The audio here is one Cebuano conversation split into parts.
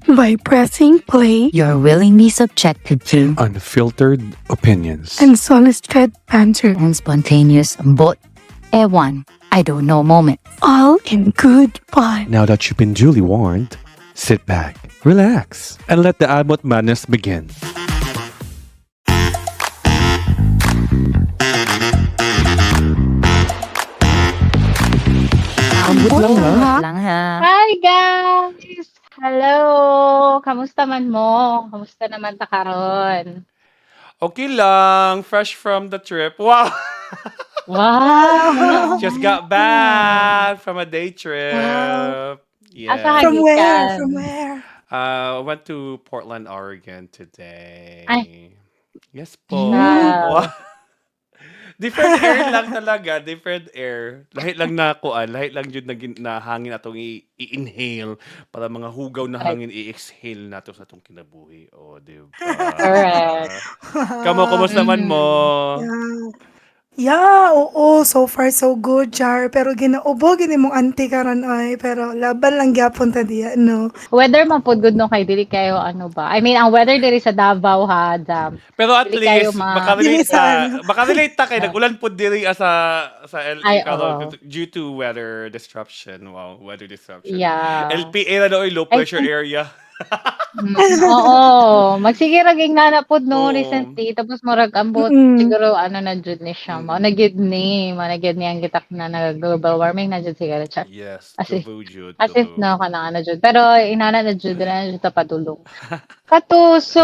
By pressing play You're willingly subjected to Unfiltered opinions. And solid-fed banter, and spontaneous but ewan, I don't know moment. All in good fun. Now that you've been duly warned, sit back, relax, and let the Amot Madness begin. Ambot lang ha. Lang ha. Hi guys! Hello! Kamusta man mo? Kamusta naman ta karon? Okay lang, fresh from the trip. Wow! Wow! Just got back from a day trip. Wow. Yeah. Asa From where? gikan? From where? I went to Portland, Oregon today. Ay. Yes po. Wow. Wow. Different air lang talaga, different air. Lahi lang na kuan, lahi lang jud na, na hangin atong i-inhale para mga hugaw na hangin i-exhale nato sa atong kinabuhi. Oh, di ba? Correct. Kamo, kumusta man mo? Yeah. Yeah, oo, so far so good, Char. Pero ginaubo gini mong auntie karon ay, pero laban lang gyapon ta diya, no. Weather man pod good no kay dili kayo ano ba? I mean, ang weather diri sa Davao ha, dam. Pero at Dili kayo least Dili makarelate sa ta, ano. makarelate ta kay nagulan pod diri sa LA Ay, karon oo. Due to weather disruption. Wow, weather disruption. Yeah. LPA na doy, low I pressure area. Oo. Magsige ra ging nana pod no Oo. recently tapos murag ambot siguro ano na jud ni siya. Mao na gyud ni, mao na gyud ni ang gitak na na global warming na jud siguro siya. Yes, As if, true jud, as if true. No kanang ano jud. Pero inana na jud na jud ta padulong. Kato, so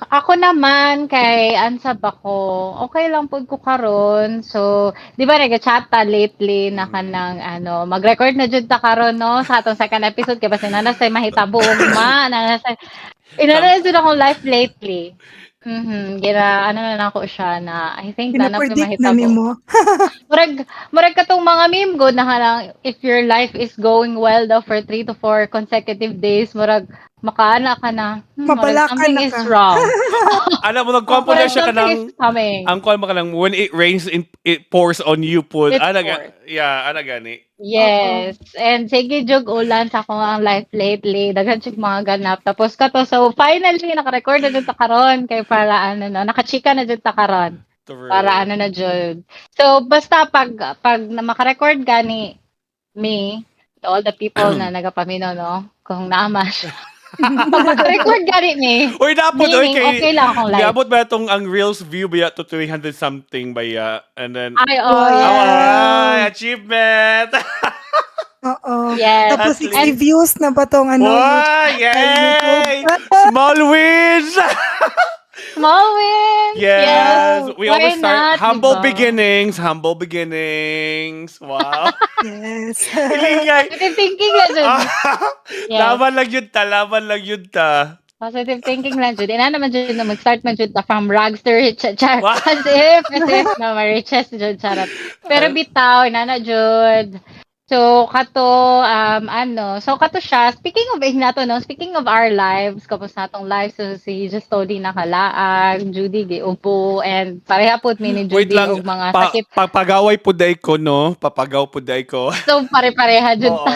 ako naman kay ansa ba ko? Okay lang pud ko karon. So, di ba nag-chat ta lately na kanang ano, mag-record na jud ta karon no sa atong second episode kay basin na say mahitabo ugma, na say inana na jud akong life lately. Gira ano na nako siya na I think na na Pina-predict na mahitabo. nimo. Murag katong mga meme good na kanang if your life is going well daw for 3 to 4 consecutive days, murag makaana ka na. Murag Mabalaka something na is ka. wrong. Alam mo, nagkwampo na Murag siya something kanang is coming. Ang kuan mo kanang when it rains in, it pours on you po. It Ana pours. Yeah, ana gani. Yes. And sige jug ulan sa akong ang life lately. Daghan jug mga ganap. Tapos kato, so finally naka-record na jud ta karon kay para ano no, nakachika na jud ta karon. True. Para ano na jud. So basta pag na maka-record gani me to all the people na nagapamino no, kung naama siya. Pag maka-record gani me, Uy, napod, oy, meaning kay okay lang akong life. Giabot ba itong ang Reels view ba to 300 something ba ya? And then Ay, oh, Wow. yeah. Ay, achievement! Oo. Yes. Tapos At least. 60 views na ba tong ano? Wow, yay! Small wins! Small wins. Yes, we Why always start not, humble diba? beginnings, humble beginnings. Wow. Yes. Hilingay. Positive thinking lang jud. Yes. Laban lang yun ta, laban lang yun ta. Positive thinking lang jud. Ina naman jud na mag-start man jud ta from rags to riches. Char. Wow. As if na ma-riches jud charot. Pero bitaw inana jud. So kato ano, so kato siya. Speaking of nato no, speaking of our lives, kapos natong lives, so si Just Tony nakalaag, Judy giubo and pareha pud mi ni Wait Judy lang, og mga sakit. Papagaway po day ko, no? Papagaw po day ko. So pare-pareha jud Oo.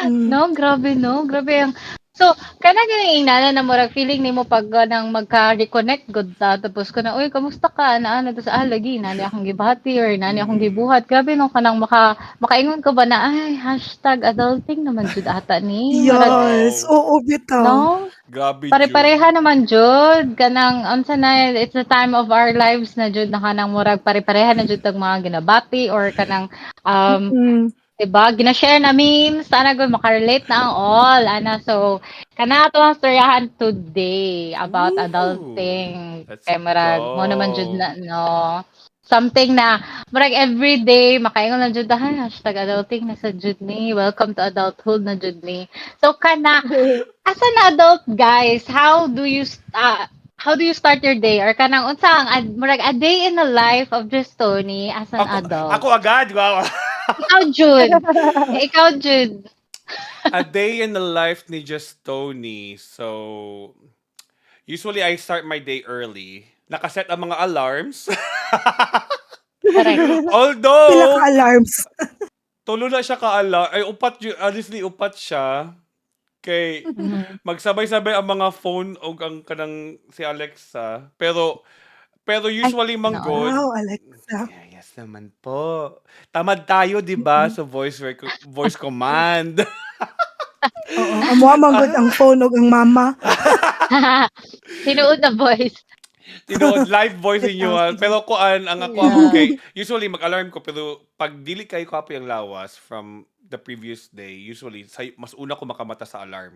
No, grabe no, grabe ang So, kana gani inana na murag feeling nimo pag nang magka-reconnect good ta tapos kana uy kamusta ka na ano tapos ah lagi nani akong gibati or nani akong gibuhat, grabe no, kanang makaingon ka ba na ay #adulting naman jud ata ni murag Yes. Oo, bitaw. no. Grabe jud. Pare-pareha naman jud kanang unsa na it's the time of our lives na jud na kanang murag pare-pareha na jud tag mga ginabati or kanang diba? Gina-share na memes, sana gud makarelate na ang all. Ana, so, kana ato ang storyahan today about Ooh, adulting. Let's Kay murag, mo naman jud go. na, no. Something na, murag everyday, makaingon lang jud, ah, #adulting na sa jud ni, welcome to adulthood na jud ni. So, kana, as an adult, guys, how do you start your day? Or kanang unsa ang murag a day in the life of just Tony as an Ako, adult? ako agad, wow. Ikaw, Jude. Ikaw, Jude. A day in the life ni Just Tony. So, usually I start my day early. Nakaset ang mga alarms. Correct. Pila Although, ka alarms. Tulo na siya ka-alarm. Ay, upat, honestly, upat siya. Kay magsabay-sabay ang mga phone og ang kanang si Alexa. Pero Ay, usually man noon. gud. Wow, Alexa. Yeah, yes naman po. Tamad tayo, 'di ba? So voice command. Oo, amo man gud ang phone ug ang mama. Tinuod na voice. Tinuod live voice inyo ah. Sige. Pero kuan ang ako kay usually mag-alarm ko, pero pag dili kay kapoy ang lawas from the previous day, usually say, mas una ko makamata sa alarm.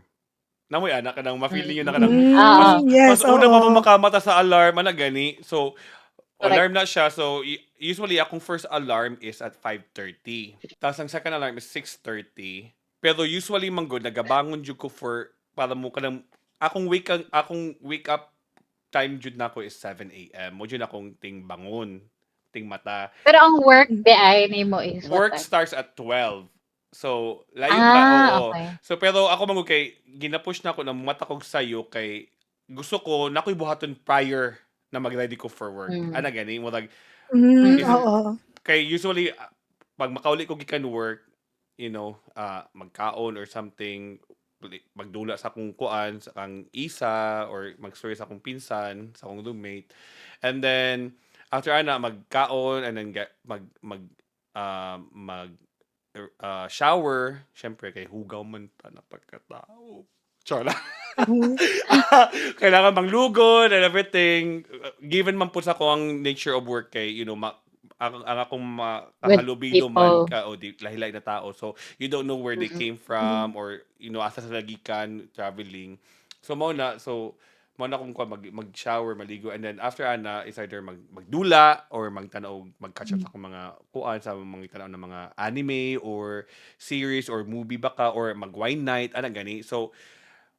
Namoy ana kanang ma-feel niyo na kanang Oo. Yes, mas una pa mo oo. makamata sa alarm ana gani. So Correct. alarm na siya. So usually akong first alarm is at 5:30. Tapos ang second alarm is 6:30. Pero usually man gud nagabangon jud ko for para mo kanang akong wake up time jud nako is 7 a.m. Mo jud akong ting bangon, ting mata. Pero ang work di ay nimo is what Work time? starts at 12. So layo pa, oo. So pero ako man gud kay gina-push na ako na mata kog sayo kay gusto ko na ako'y buhaton prior na mag-ready ko for work. Ana gani murag kay usually pag makauli ko gikan work, magkaon or something, magdula sa akong kuan, sa kang isa or magstory sa akong pinsan, sa akong roommate. And then after ana magkaon and then get, mag mag mag shower, syempre kay hugaw man ta na pagkatao. Char lang. Kailangan manglugod and everything. Given man po sa ko ang nature of work kay, ang akong With makahalubilo man people. ka o di lahi-lahi na tao. So, you don't know where they came from or, asa sila gikan, traveling. So, mao na. So, mao na kung kuwan, mag-shower, maligo. And then, after ana, is either magdula or magtanaw, mag-catch up sa akong mga kuan, sa mga tanaw ng mga anime or series or movie baka or mag-wine night, ana gani. So,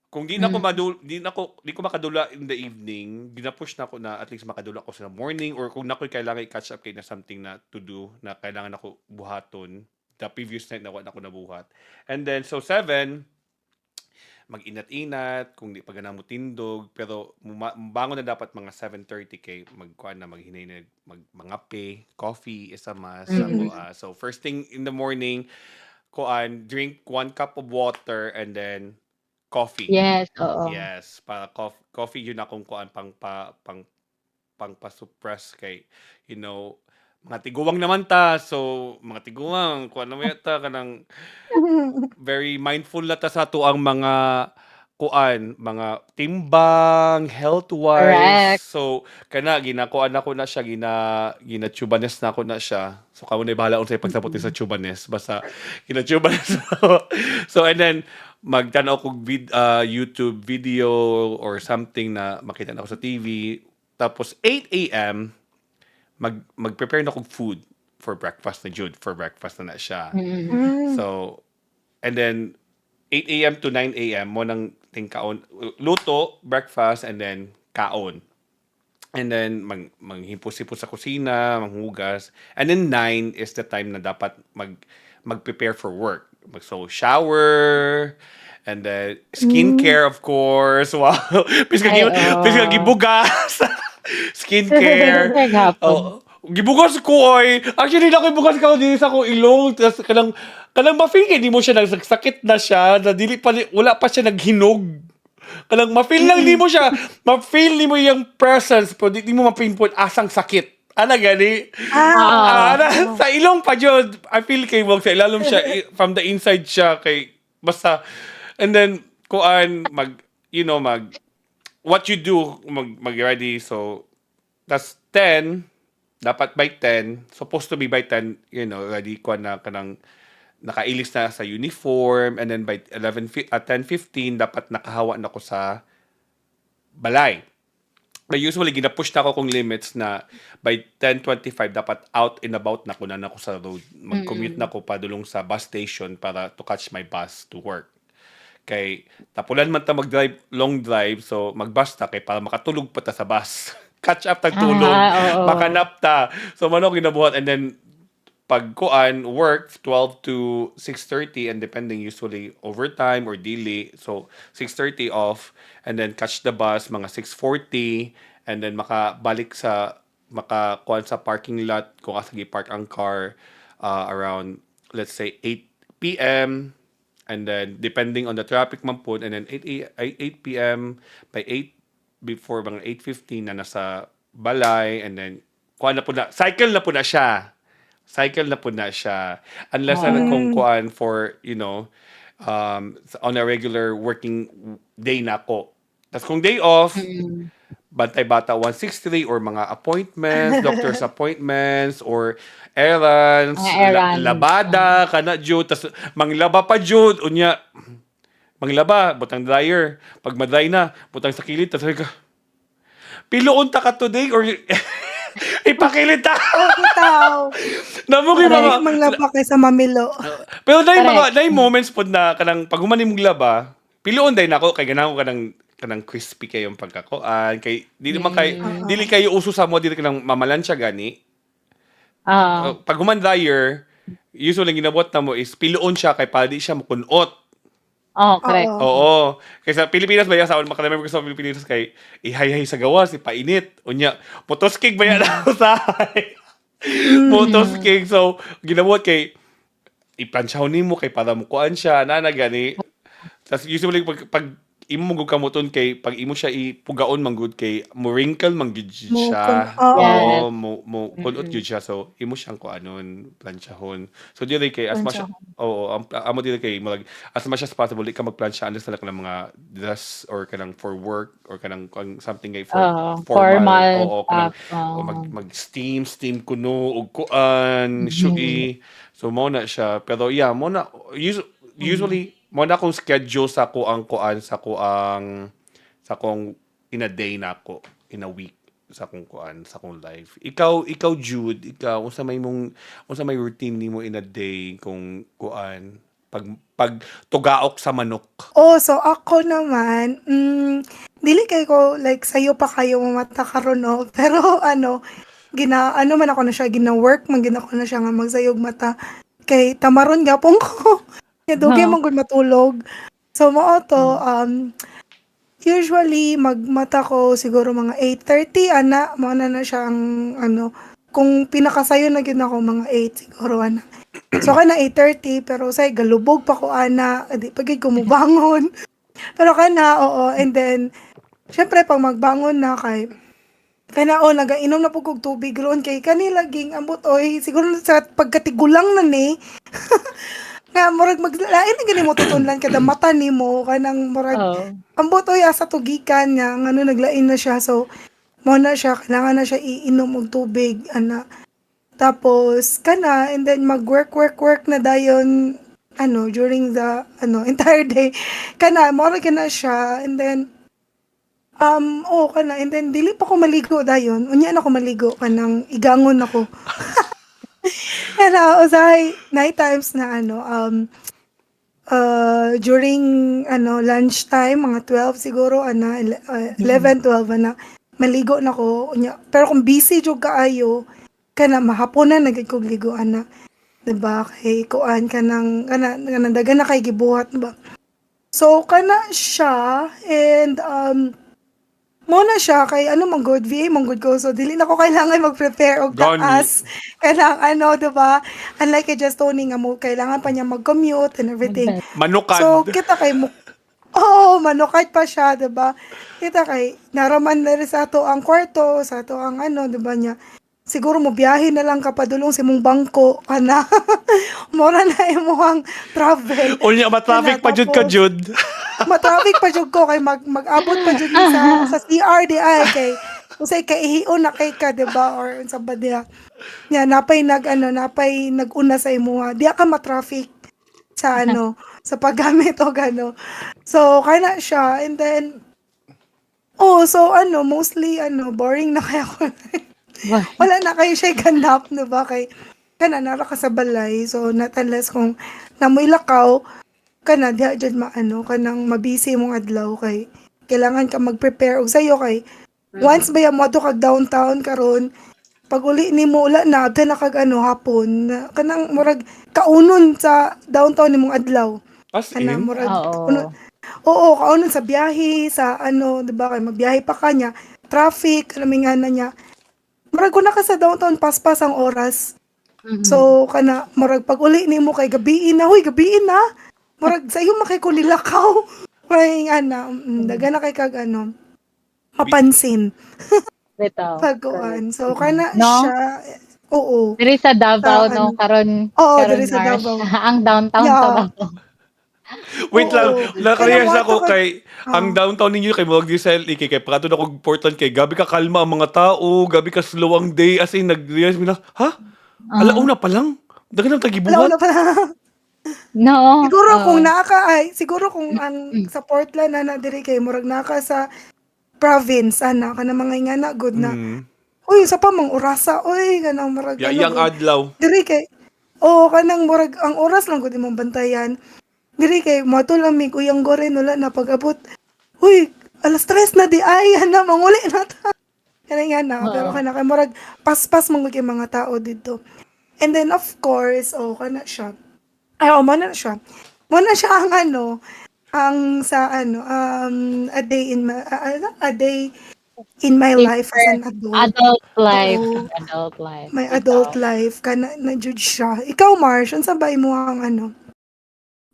kung di na ko di na ko di ko makadula in the evening, gina-push na ko na at least makadula ko sa morning or kung nakoy kailangan i-catch up kay na something na to do na kailangan ako buhaton the previous night na wa na ko nabuhat. And then so 7 mag-inat-inat kung di pa gana mo tindog, pero bangon na dapat mga 7:30 kay magkuan na, maghinay na, mag mangape, coffee isa mas ako ah. So first thing in the morning kuan, drink one cup of water and then coffee. Yes, oo. Yes, para coffee yun akong kuan pang pa-suppress kay mga tiguang naman ta, so mga tiguang kuan naman ta kanang very mindful na ta sa atuang mga kuan, mga timbang, health-wise. Correct. So kana ginakuan nako na siya, gina chubanes na ako na siya. So kamo na bahala unsay pagsabot ni sa chubanes, basta gina chubanes ako. So and then magtan-aw kog YouTube video or something na makita na ako sa TV. Tapos 8 a.m. mag-prepare na kog food for breakfast na jud, for breakfast na na siya. So and then 8 a.m. to 9 a.m. mo nang tingkaon, luto, breakfast, and then kaon. And then manghipos-hipos sa kusina, manghugas. And then 9 is the time na dapat mag-prepare for work. So shower, and then skincare, of course. Wow. Biska Ay, biska oo. gibugas. Skincare. Skincare gihapon. Oh, gibugas ko oy. Actually, na bugas ka diri sa akong ilong. Tas kanang ma-feel kay di mo siya nagsakit na siya, na dili pa wala pa siya naghinog. Kanang ma-feel lang nimo siya, ma-feel nimo yung presence pero di mo ma-pinpoint asang sakit. Ana gani? Ah, Oo. Ah, ana, sa ilong pa jud. I feel kay wag sa ilalom siya from the inside siya kay basta and then kuan mag you know mag what you do mag ready, so that's 10, dapat by 10, supposed to be by 10, ready ko na kanang nakailis na sa uniform, and then by 11 10:15 dapat nakahawa na ko sa balay. But usually gina-push na ako kong limits na by 10:25 dapat out and about na ko na nako sa road. Mag-commute na ko padulong sa bus station para to catch my bus to work. Kay tapulan man ta mag-drive, long drive, so mag-bus ta kay para makatulog pa ta sa bus. Catch up tag tulog, makanap ta. So mao ginabuhat, and then pag kuan work 12 to 6:30 and depending usually overtime or dili, so 6:30 off and then catch the bus mga 6:40 and then makabalik sa makakuan sa parking lot kung asa gi-park ang car around, let's say, 8 p.m. And then depending on the traffic man pud, and then 8 p.m., by 8, before mga 8:15 na nasa balay, and then kuan na pud na, cycle na pud na siya. Cycle na pud na siya. Unless na kung kuan for, on a regular working day na ko. Tas kung day off, Bantay Bata 163 or mga appointments, doctor's appointments or errands, Mga errands. Labada kana jud, tas manglaba pa jud unya. Manglaba, butang dryer. Pag madry na, butang sa kilid, tas sabi ka, piloon ta ka today or ipakilid ta. Oh, bitaw. Namo kay mga Dili manglaba kaysa mamilo. Pero dai mga Correct. dai moments pod na kanang pag human nimong laba, piloon day nako kay ganahan ko kanang crispy kayong pagkakuan kay dili man kay dili kayo uso sa mo dili kanang mamalansya gani. Pag human dryer, usually ang ginabuhat na mo is piloon siya kay para di siya mukunot. Oh, correct. Oo. Oo. Kay sa Pilipinas ba sa makaremember ko sa Pilipinas kay ihayhay sa gawas, ipainit. Unya, motoskig ba yan usahay? Motoskig. So, ginabuhat kay iplansyaw nimo kay para mukuan siya, nana gani. Tas usually pag imo mo gud kamuton kay pag imo siya ipugaon man gud kay mo wrinkle man gud Mo siya. oo. Oo, mo kunot gyud siya. So imo siyang kuanon, plansyahon. So dili kay as much Plansyahon. oo, amo dili kay murag as much as possible di ka magplansya unless na lang mga dress or kanang for work or kanang kuan something kay for Oo, formal. formal Oo, kanang stuff. o mag steam kuno og kuan, shugi. So mo na siya. Pero yeah, mo na usually mo na akong schedule sa kuang kuan sa akong in a day na ako, in a week sa akong kuan, sa akong life. Ikaw Jude, ikaw unsa may routine nimo in a day kung kuan pag tugaok sa manok? Oh, so ako naman, dili kay ko like sayo pa kayo mamata karon, no. Pero ano, gina ano man ako na siya, gina-work man gina ko na siya nga magsayog mata kay tamaron gyapon ko. Kaya dugay man gud matulog. So mao to, usually magmata ko siguro mga 8:30 ana, mao na na siya ang ano, kung pinakasayo na gyud ako mga 8 siguro ana. So kana 8:30 pero say galubog pa ko ana, di pa gyud ko mobangon. Pero kana, oo, and then syempre pag magbangon na kay kana, oh, nagainom na pud kog tubig ron kay kani laging ambot oy, siguro sa pagkatigulang na ni nga murag maglain na gani mo tutunlan kada mata nimo kanang murag ambot oy asa tugikan nga ngano naglain na siya. So mo na siya, kailangan na siya iinom og tubig ana. Tapos kana, and then mag work work work na dayon ano during the ano entire day kana, mo ra na siya. And then oh, kana, and then dili pa ko maligo dayon, unya na ko maligo kanang igangon ako. Pero usahay night times na ano, during ano lunchtime, mga 12 siguro ana, 11, 12 ana, maligo na ko unya. Pero kung busy jud kaayo kana, mahaponan na gid kog ligo ana, 'di ba, kay kuan kanang kana kanang daghan na kay gibuhat ba. So kana siya, and mo na siya kay ano man gud, VA man gud ko, so dili na ko kailangan mag-prepare og Gani. Taas kanang ano, 'di ba, unlike kay Just Tony nga mo kailangan pa niya mag-commute and everything. Manukad. So kita kay mo, oo, manukad pa siya, 'di ba? Kita kay naraman na rin sa ato ang kwarto, sa ato ang ano, 'di ba niya. Siguro mo biyahe na lang ka padulong sa imong bangko ana. Mora na imong travel. Unya ma-traffic pa jud ka, Jude. Ma-traffic pa jud ko kay mag-abot pa jud ni sa CR di ay kay usay kaihion na kay ka, 'di ba, or unsa ba diha. Nya napay nag ano, napay nag-una sa imuha. Diha ka ma-traffic sa ano, sa paggamit og ano. So kana siya, and then oh, so ano, mostly ano, boring na kaya ko. Wala na kayo siya ganap, 'di ba? Kay kana nara ka sa balay. So not unless kung namoy lakaw kana diha jud maano kanang mabisi imong adlaw kay kailangan ka mag-prepare og sayo kay once ba mo adto kag downtown karon, pag uli nimo wala na, abta na kag ano hapon na, kanang murag kaunon sa downtown nimong adlaw As kana in? murag Oo. Oo, kaunon sa biyahe sa ano, 'di ba, kay magbiyahe pa ka niya, traffic kanang na niya, murag kun ka sa downtown paspas ang oras. So kana murag pag uli nimo kay gabiin na, huy, gabiin na. Murag sa iyo makay ko nilakaw. May ana, daghan na kay kag ano, mapansin Bitaw. pagkuan. So kana No? siya, oo. Diri sa Davao Sa no ano. karon Oo, karon diri sa Marsh. Davao. Ang downtown sa Davao. Wait lang, Oo. nakarealize Kaya ako mo ato kay ang downtown ninyo kay murag di sa LA kay prato na kog Portland kay gabi ka kalma ang mga tao, gabi ka slow ang day, as in nag-realize mi na, ha? Alauna pa lang. Daghan ang tagibuhat. Alauna pa lang. No. Siguro Oo. kung naa ka ay siguro kung ang sa Portland na na diri kay murag naa ka sa province ana kana mga ingana good na. Uy, sa pa mang orasa oy kanang murag Ya, ano, iyang good. adlaw. Diri kay oo kanang murag ang oras lang gud imong bantayan. Diri kay moadto lang mig uyang goren wala na pag-abot. Uy, 3:00 na di ay ana manguli na ta. Kanang nga na, pero kana kay murag paspas man gud kay mga tao didto. And then of course, oh kana siya. Ay, oh, mo na siya. Mo na siya ang ano, ang sa ano, a day in my, ano? A day in my life as an adult. Adult life. Oo. Adult life. My Bitaw. adult life kana na jud siya. Ikaw, Marsh, unsa ba imo ang ano?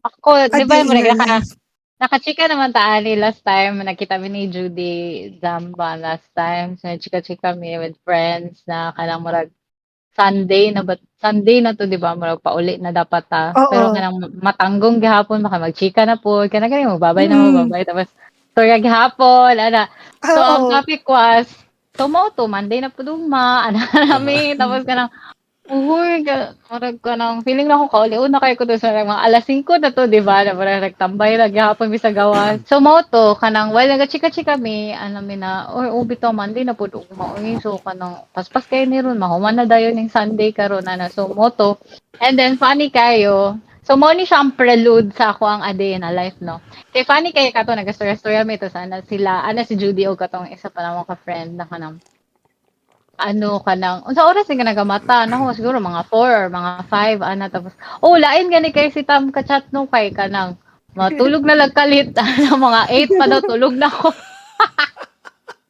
Ako, A di ba, day in murag your naka, life? nakachika naman ta ani last time, nakita mi ni Judy Zamba last time. So, chika-chika mi with friends na kanang murag Sunday na ba, Sunday na to, di ba? Murag pauli na dapat ta. Oo. Pero kanang matanggong gihapon, maka magchika na po. Kana gani magbabay na magbabay. Tapos, storya gihapon, ana. So, ang topic was, so mo to, Monday na po duma, ana nami. Tapos kanang, uy, murag kanang feeling na ako kauli una kayo ko to sa mga alas 5 na to, di ba? Na parang nagtambay na gihapon mi sa gawas. So mo to kanang while nagachika-chika mi, ano mi na, oy, ubi to Monday na pud ugma uy. So kanang paspas kayo ni ron, mahuman na dayon ning Sunday karon ana. So mo to. And then funny kayo. So mo ni siya ang prelude sa ako ang a day in a life, no. Kay funny kayo kato nagastorya-storya mi to sana sila, ana si Judy o katong isa pa namo ka friend na kanang ano kanang unsa oras ni ka nagamata nako siguro mga 4 or mga 5 ana. Tapos oh, lain gani kay si Tam ka-chat no kay kanang matulog na lang kalit ano, mga 8 pa daw tulog na ako.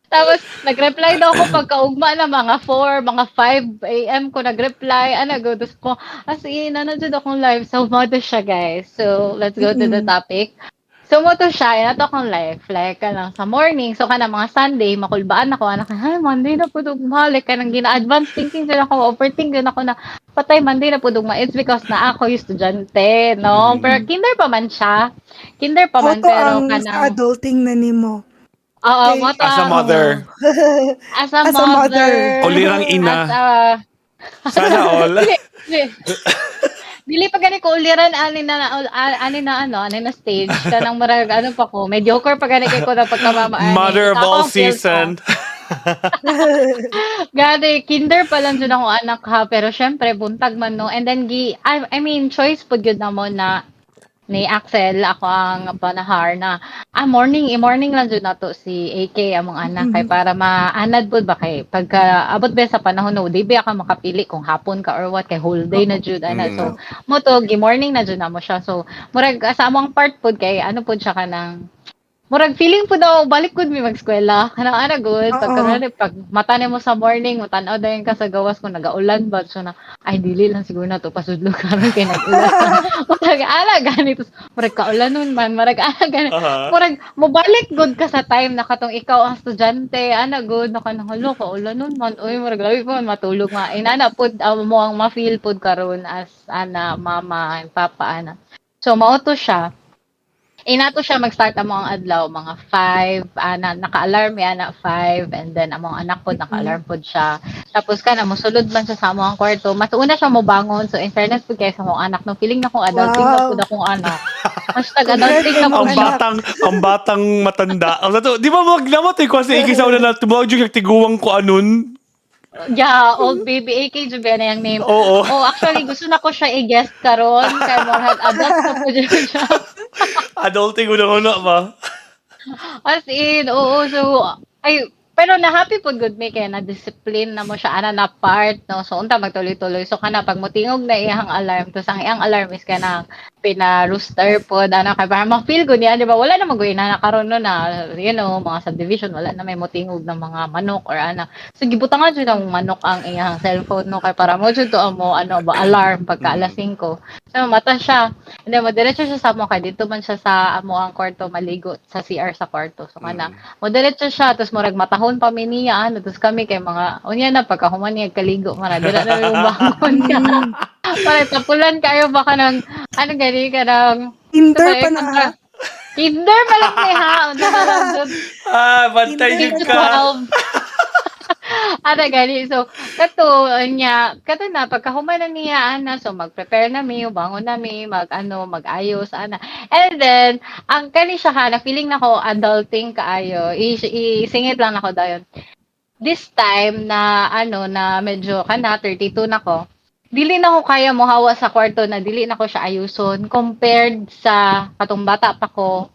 Tapos nag-reply daw ako pagkaugma na mga 4, mga 5 AM ko nag-reply ana go. Tapos ko as in ano jud akong live. So mo to siya, guys. So let's go to the topic. So mo to siya, ina to akong life like kanang sa morning. So kanang mga Sunday makulbaan ako anak, ay, Monday na pud ugma. Like kanang gina-advance thinking jud ako, overthink jud ako na patay, Monday na pud ugma. It's because na ako yung estudyante, no? Pero kinder pa man siya, kinder pa man Auto pero ang sa kanang adulting na nimo. Oo, Okay. mo to As a mother. As a As a mother. mother. Ulirang ina. As a Sana all. Dili, dili. Dili pa gani ko uliran ani na ano, ani na stage kanang murag ano pa ko, mediocre pa gani kay ko na pagkamama ani. Mother of Ako all ang feel ko. season. Gani kinder pa lang jud ako anak ha, pero syempre buntag man no. And then gi I mean choice pud gyud namo na ni Axel, ako ang panahar na morning, i-morning lang jud nato si AK among anak kay para maanad pud ba kay pagka abot ba sa panahon no di ba ka makapili kung hapon ka or what kay whole day na jud ana. So mo to gi morning na jud namo siya. So murag sa among part pud kay ano pud siya kanang murag feeling pud daw balik gud mi mag-eskwela kanang ana gud pag kanang pag mata nimo sa morning mo tan-aw dayon ka sa gawas kung nagaulan ba. So na ay dili lang siguro na to pasudlo karon kay nag-ulan. Murag ana ganito, murag kaulan nun man, murag ana gani. Murag mobalik gud ka sa time na katong ikaw ang estudyante ana gud na kanang hala kaulan nun man uy, murag labi pa man matulog nga inana pud mo ang ma-feel pud karon as ana mama and papa ana. So mao to siya. Inato siya mag-start amo ang adlaw mga 5 ana, naka-alarm mi ana 5 and then among anak pod naka-alarm pod siya. Tapos kana mosulod man siya sa among kwarto, mas una siya mobangon. So in fairness pud kay sa among anak no, feeling na kong adulting na pud akong anak. #adulting na pud Ang siya. batang matanda. Ang sato, di ba mag namatay ko kasi ikisa na na tumawag yung tiguang ko anon. Yeah, old baby AK jud ba na yung name. Oo. Oh, actually gusto na ko siya i-guest karon kay murag adult na pud siya. Adulting ko na ba? As in, oo. So, ay, pero na happy pud gud mi kay na discipline na mo siya ana na part no. So unta magtuloy-tuloy. So kana pag motingog na iyang alarm, tapos ang iyang alarm is kanang pina-rooster pod ana kay para ma-feel gud niya, di ba? Wala na magoy na karon no na mga subdivision wala na may motingog ng mga manok or ana. So gibutangan jud ang manok ang iyang cellphone no kay para mo jud to amo ano ba alarm pagka alas 5. So mata siya. And then modiretso siya sa amo kay dito man siya sa amo ang kwarto maligo sa CR sa kwarto. So kana modiretso siya, tapos murag matahon pa mi niya ano, tapos kami kay mga unya na pagkahuman niya kaligo mara dira na yung bangon niya. Para tapulan kayo baka ng ano gani ka ng Kinder pa na, ha? Kinder pa lang ni ha. Unsa na lang jud. Ah, bantay Kinder jud ka. 12. Ana gani. So kato nya kato na pagkahuman na niya ana, so mag-prepare na mi, bangon na mi, mag ano, mag-ayos ana. And then ang kani siya ha, na feeling nako adulting kaayo. Isingit lang nako dayon. This time na ano na medyo kana 32 na ko. Dili na ko kaya mohawa sa kwarto na dili na ko siya ayuson compared sa katong bata pa ko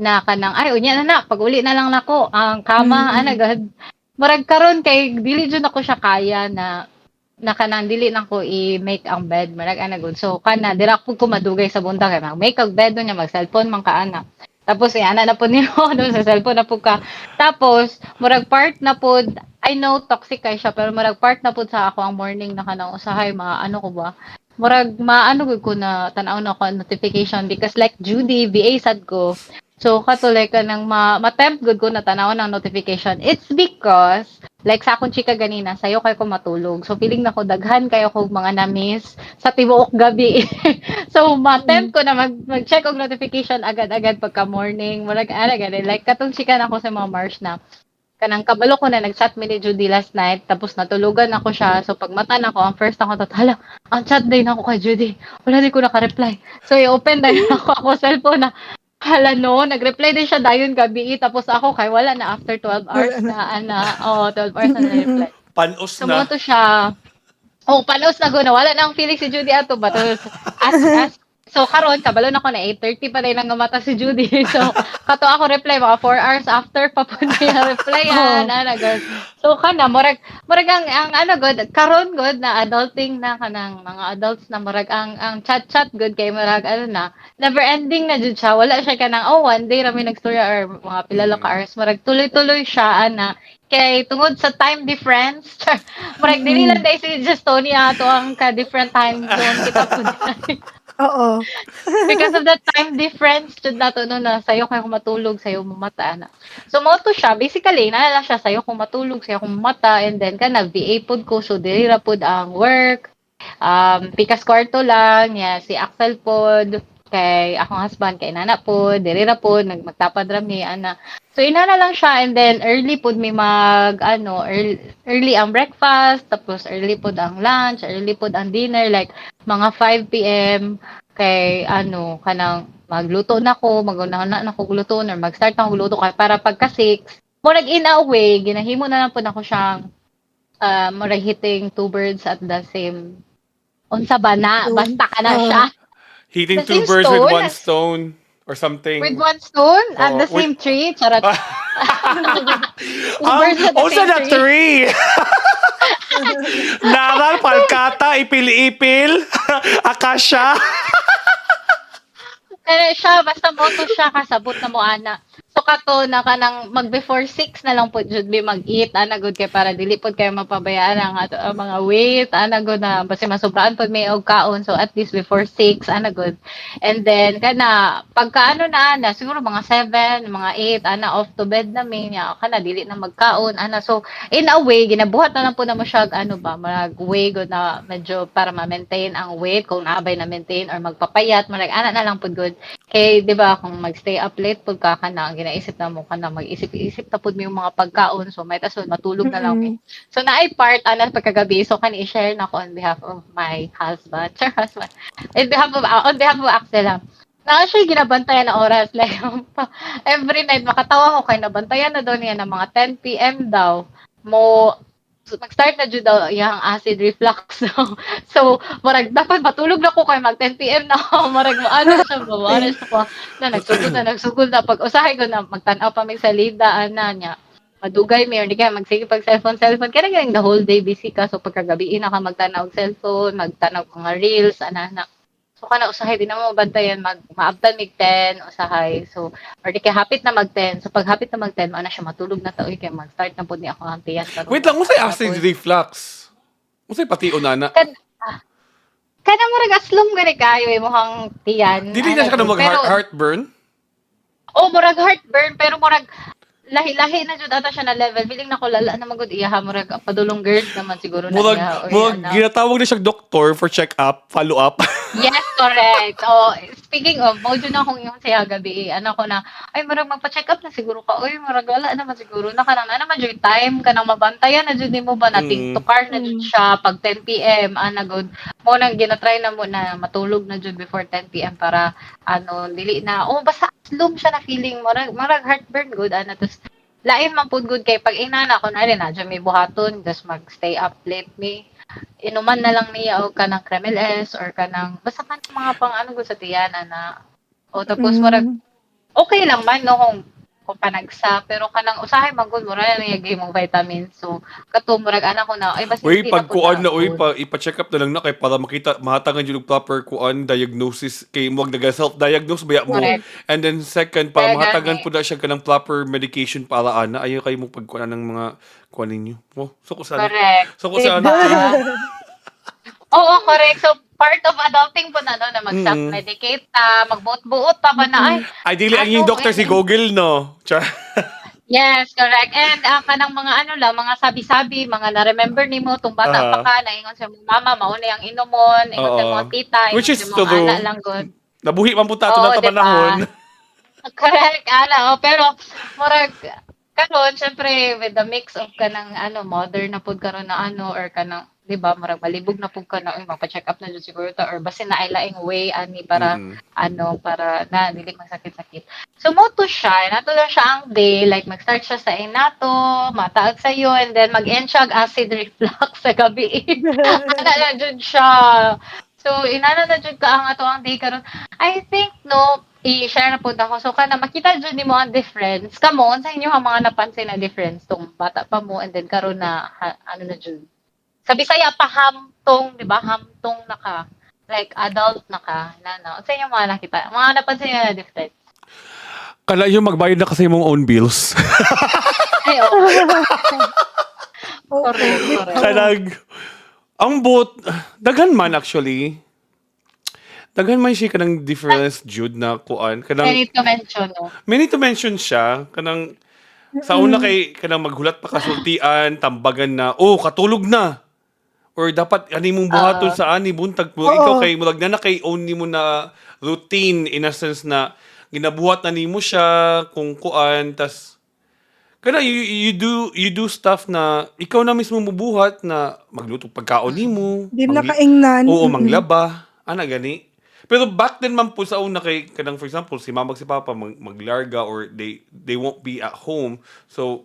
na kanang ay unya na na pag uli na lang nako ang kama ana gud. Murag karon kay dili jud ako siya kaya na na kanang dili na ko i-make ang bed, murag ana gud. So kana dira pud ko madugay sa buntag kay mag-make og bed niya, mag cellphone man ka ana. Tapos eh, ana na po niyo no, sa cellphone na pud ka. Tapos murag part na pud, I know toxic kay siya, pero murag part na pud sa ako ang morning na kanang usahay ma ano ko ba, murag maano gud ko na tan-aw na ako ang notification because like Judy, VA sad ko. So kato like kanang ma ma-tempt gud ko na tan-aw ng notification. It's because like sa akong chika ganina, sayo kay ko matulog. So feeling nako daghan kayo kog mga na-miss sa tibuok gabi. So ma-tempt ko na mag-check og notification agad-agad pagka morning. Murag ana gani, like katong chika nako sa mga March na kanang kabalo ko na nag-chat mi ni Judy last night, tapos natulugan ako siya. So pag mata nako, ang first ako hala, ang chat din ako kay Judy, wala din ko naka-reply. So i-open din ako ako cellphone na hala no, nag-reply din siya dayon gabi, tapos ako kay wala na after 12 hours na ana, oh, 12 hours na na-reply. Panos So na. mo to siya. Oh, panos na go na wala na ang feeling si Judy ato ba. Tapos, as so karon kabalo na ko na 8:30 pa rin ang mata si Judy. So kato ako reply mga 4 hours after pa po niya replyan ana god. So kana murag ang ano god karon god na adulting na kanang mga adults na murag ang chat chat god kay murag ano na never ending na jud siya. Wala siya kanang oh one day rami nagstorya or mga pila lang ka hours, murag tuloy-tuloy siya ana kay tungod sa time difference. Murag dili lang dahil si Justonia ato ang ka different time zone kita po. Because of the time difference jud nato no na sayo kayo kung matulog, sayo mo mata ana. So mo to siya basically, naa lang siya sayo kung matulog, sayo kung mata, and then kana VA pod ko, so dili ra pod ang work. Pikas kwarto lang ya si Axel pod kay akong husband kay nana pod dili ra pod nagmagtapad ra mi ana. So inana lang siya, and then early pod mi mag ano early, early ang breakfast, tapos early pod ang lunch, early pod ang dinner, like mga 5 p.m. kay ano kanang magluto na ko, maguna na ko luto or mag-start na ko luto kay para pagka 6 murag in a way ginahimo na lang pod ako siyang murag hitting two birds at the same unsa ba na Stone. basta ka na siya. Hitting The two same birds with stone? one stone or something. With one stone at Oo, the same tree, charot. Two birds at the Also same na tree. tree. Naral, palkata, ipil-ipil, akasya. Kaya siya, basta moto siya, kasabot na mo ana. So kato na kanang mag before 6 na lang po jud mi mag-eat ana gud kay para dili pod kayo mapabayaan ang ato ang mga weight ana gud na basta masobraan pod may og kaon, so at least before 6 ana gud. And then kana pagka ano na ana siguro mga 7, mga 8 ana off to bed na mi nya kana dili na magkaon ana. So in a way ginabuhat na lang po na mo siya ano ba mag way gud na medyo para ma-maintain ang weight kung naabay na maintain or magpapayat, marag ana na lang pud gud. Kay di ba kung mag-stay up late pud ka kana ang ginaisip na mo kana mag-isip-isip na pud mo yung mga pagkaon, so might as well matulog na lang. So naay part ana pagkagabi, so kan i-share na ko on behalf of my husband. Char, husband. In behalf of on behalf of Axel ah. Na siya ginabantayan na oras like every night makatawa ko kay nabantayan na daw niya ng mga 10 PM daw mo mag-start na jud daw iyang acid reflux. So murag dapat matulog na ko kay mag 10 PM na ako. Murag mo ano siya ba, ano siya ko na nagsugod na pag usahay ko na magtan-aw pa mig salida ana niya. Madugay may or di kaya magsige pag cellphone cellphone kaya ganing the whole day busy ka, so pagkagabi na ka magtan-aw og cellphone, magtan-aw og mga reels ana na. So kana usahay di na mo mabantayan mag maabtan mig 10 usahay. So or di kay hapit na mag 10. So pag hapit na mag 10 mo na siya matulog na ta oy kay mag-start na pud ni ako ang tiyan karon. Wait lang, unsay acid reflux? Unsay pati na? Kan, Kana murag aslom gani kayo imong tiyan. Dili na siya Ana kanang mag pero heartburn. Oh, murag heartburn pero murag lahi-lahi na jud ata siya na level. Feeling nako lala na magud iya, murag padulong GERD naman siguro na Murag iya or murag ano. ginatawag na siya doktor for check up, follow up. Yes, correct. Oh, speaking of, mao jud na akong ingon siya gabi eh. Ano ko na, ay, murag magpa-check up na siguro ka. Uy, murag wala naman siguro na kanang na naman jud time kanang mabantayan na jud nimo ba na to car na jud siya pag 10 PM ana good. Mo nang ginatry na mo na matulog na jud before 10 PM para ano dili na, oh, basta aslom siya na feeling, murag heartburn good ana. Tapos lain man pud good kay pag inana kunwari na dyan may buhaton, just mag-stay up late me, inuman na lang niya og kanang Kremil S or kanang basta kanang mga pang ano gud sa tiyan ana. O tapos murag okay lang man no kung panagsa, pero kanang usahay man gud mura na niya mong vitamins, so kato murag ana ko na ay basta Uy, hindi na pag pud kuan na, uy, good. pa, ipa-check up na lang na kay para makita, mahatangan yun og proper kuan diagnosis kay mo naga self-diagnose baya mo. Correct. And then second, para Kaya mahatagan gani. po na siya kanang proper medication para ana ayo kayo mo pagkuan ng mga kuan ninyo. Oh, so ko sana. Correct. So ko sana. Diba? Oo, correct. So, part of adulting po na, no, na mag-self-medicate ta, magbuot-buot ta ba na, ay, Ay, dili ang ano, yung doctor si eh, Google, no? Char. Yes, correct. And kanang mga ano lang, mga sabi-sabi, mga na-remember nimo tung bata pa ka, naingon sa mong mama, mauna yung inumon, ingon sa mga tita, ingon Which is sa mga true. ana lang good. Nabuhi man po ta ato Oo, na diba? panahon. Correct, ana. Oh, pero murag karon syempre with the mix of kanang ano modern na pud karon na ano or kanang, 'di ba, murag malibog na pud ka na, uy, magpa-check up na jud siguro ta or basin na ay laing way ani para ano para na dili masakit-sakit. So mo to siya, nato lang siya ang day, like mag-start siya sa inato, mataag sa iyo, and then mag-end siya og acid reflux sa gabi. Ana lang jud siya. So inana na jud ka ang ato ang day karon. I think no i-share na pud ako. So kana makita jud nimo ang difference. Kamo sa inyo ang mga napansin na difference tong bata pa mo and then karon na ha, ano na jud. Sa Bisaya pa hamtong, di ba? Hamtong na ka. Like adult na ka. Na, no. Sa inyo mga nakita, mga napansin niyo na difference? Kala yung magbayad na kasi mong own bills. Ay, oo. Oo, Correct, bitaw. correct. Kanag, ang bot, daghan man actually. Daghan man siya kanang difference jud na kuan kanang Many to mention, no? Many to mention siya kanang sa una kay kanang maghulat pa kasultian, tambagan na, oh, katulog na or dapat ani mong buhaton sa ani buntag mo ikaw kay murag na na kay own nimo na routine in a sense na ginabuhat na nimo siya kung kuan, tas kana you do stuff na ikaw na mismo mubuhat na magluto pagkaon nimo. Di na kaingnan. Oo, manglaba ana gani. Pero back then man po sa una kay kanang for example si mama, si papa maglarga or they won't be at home, so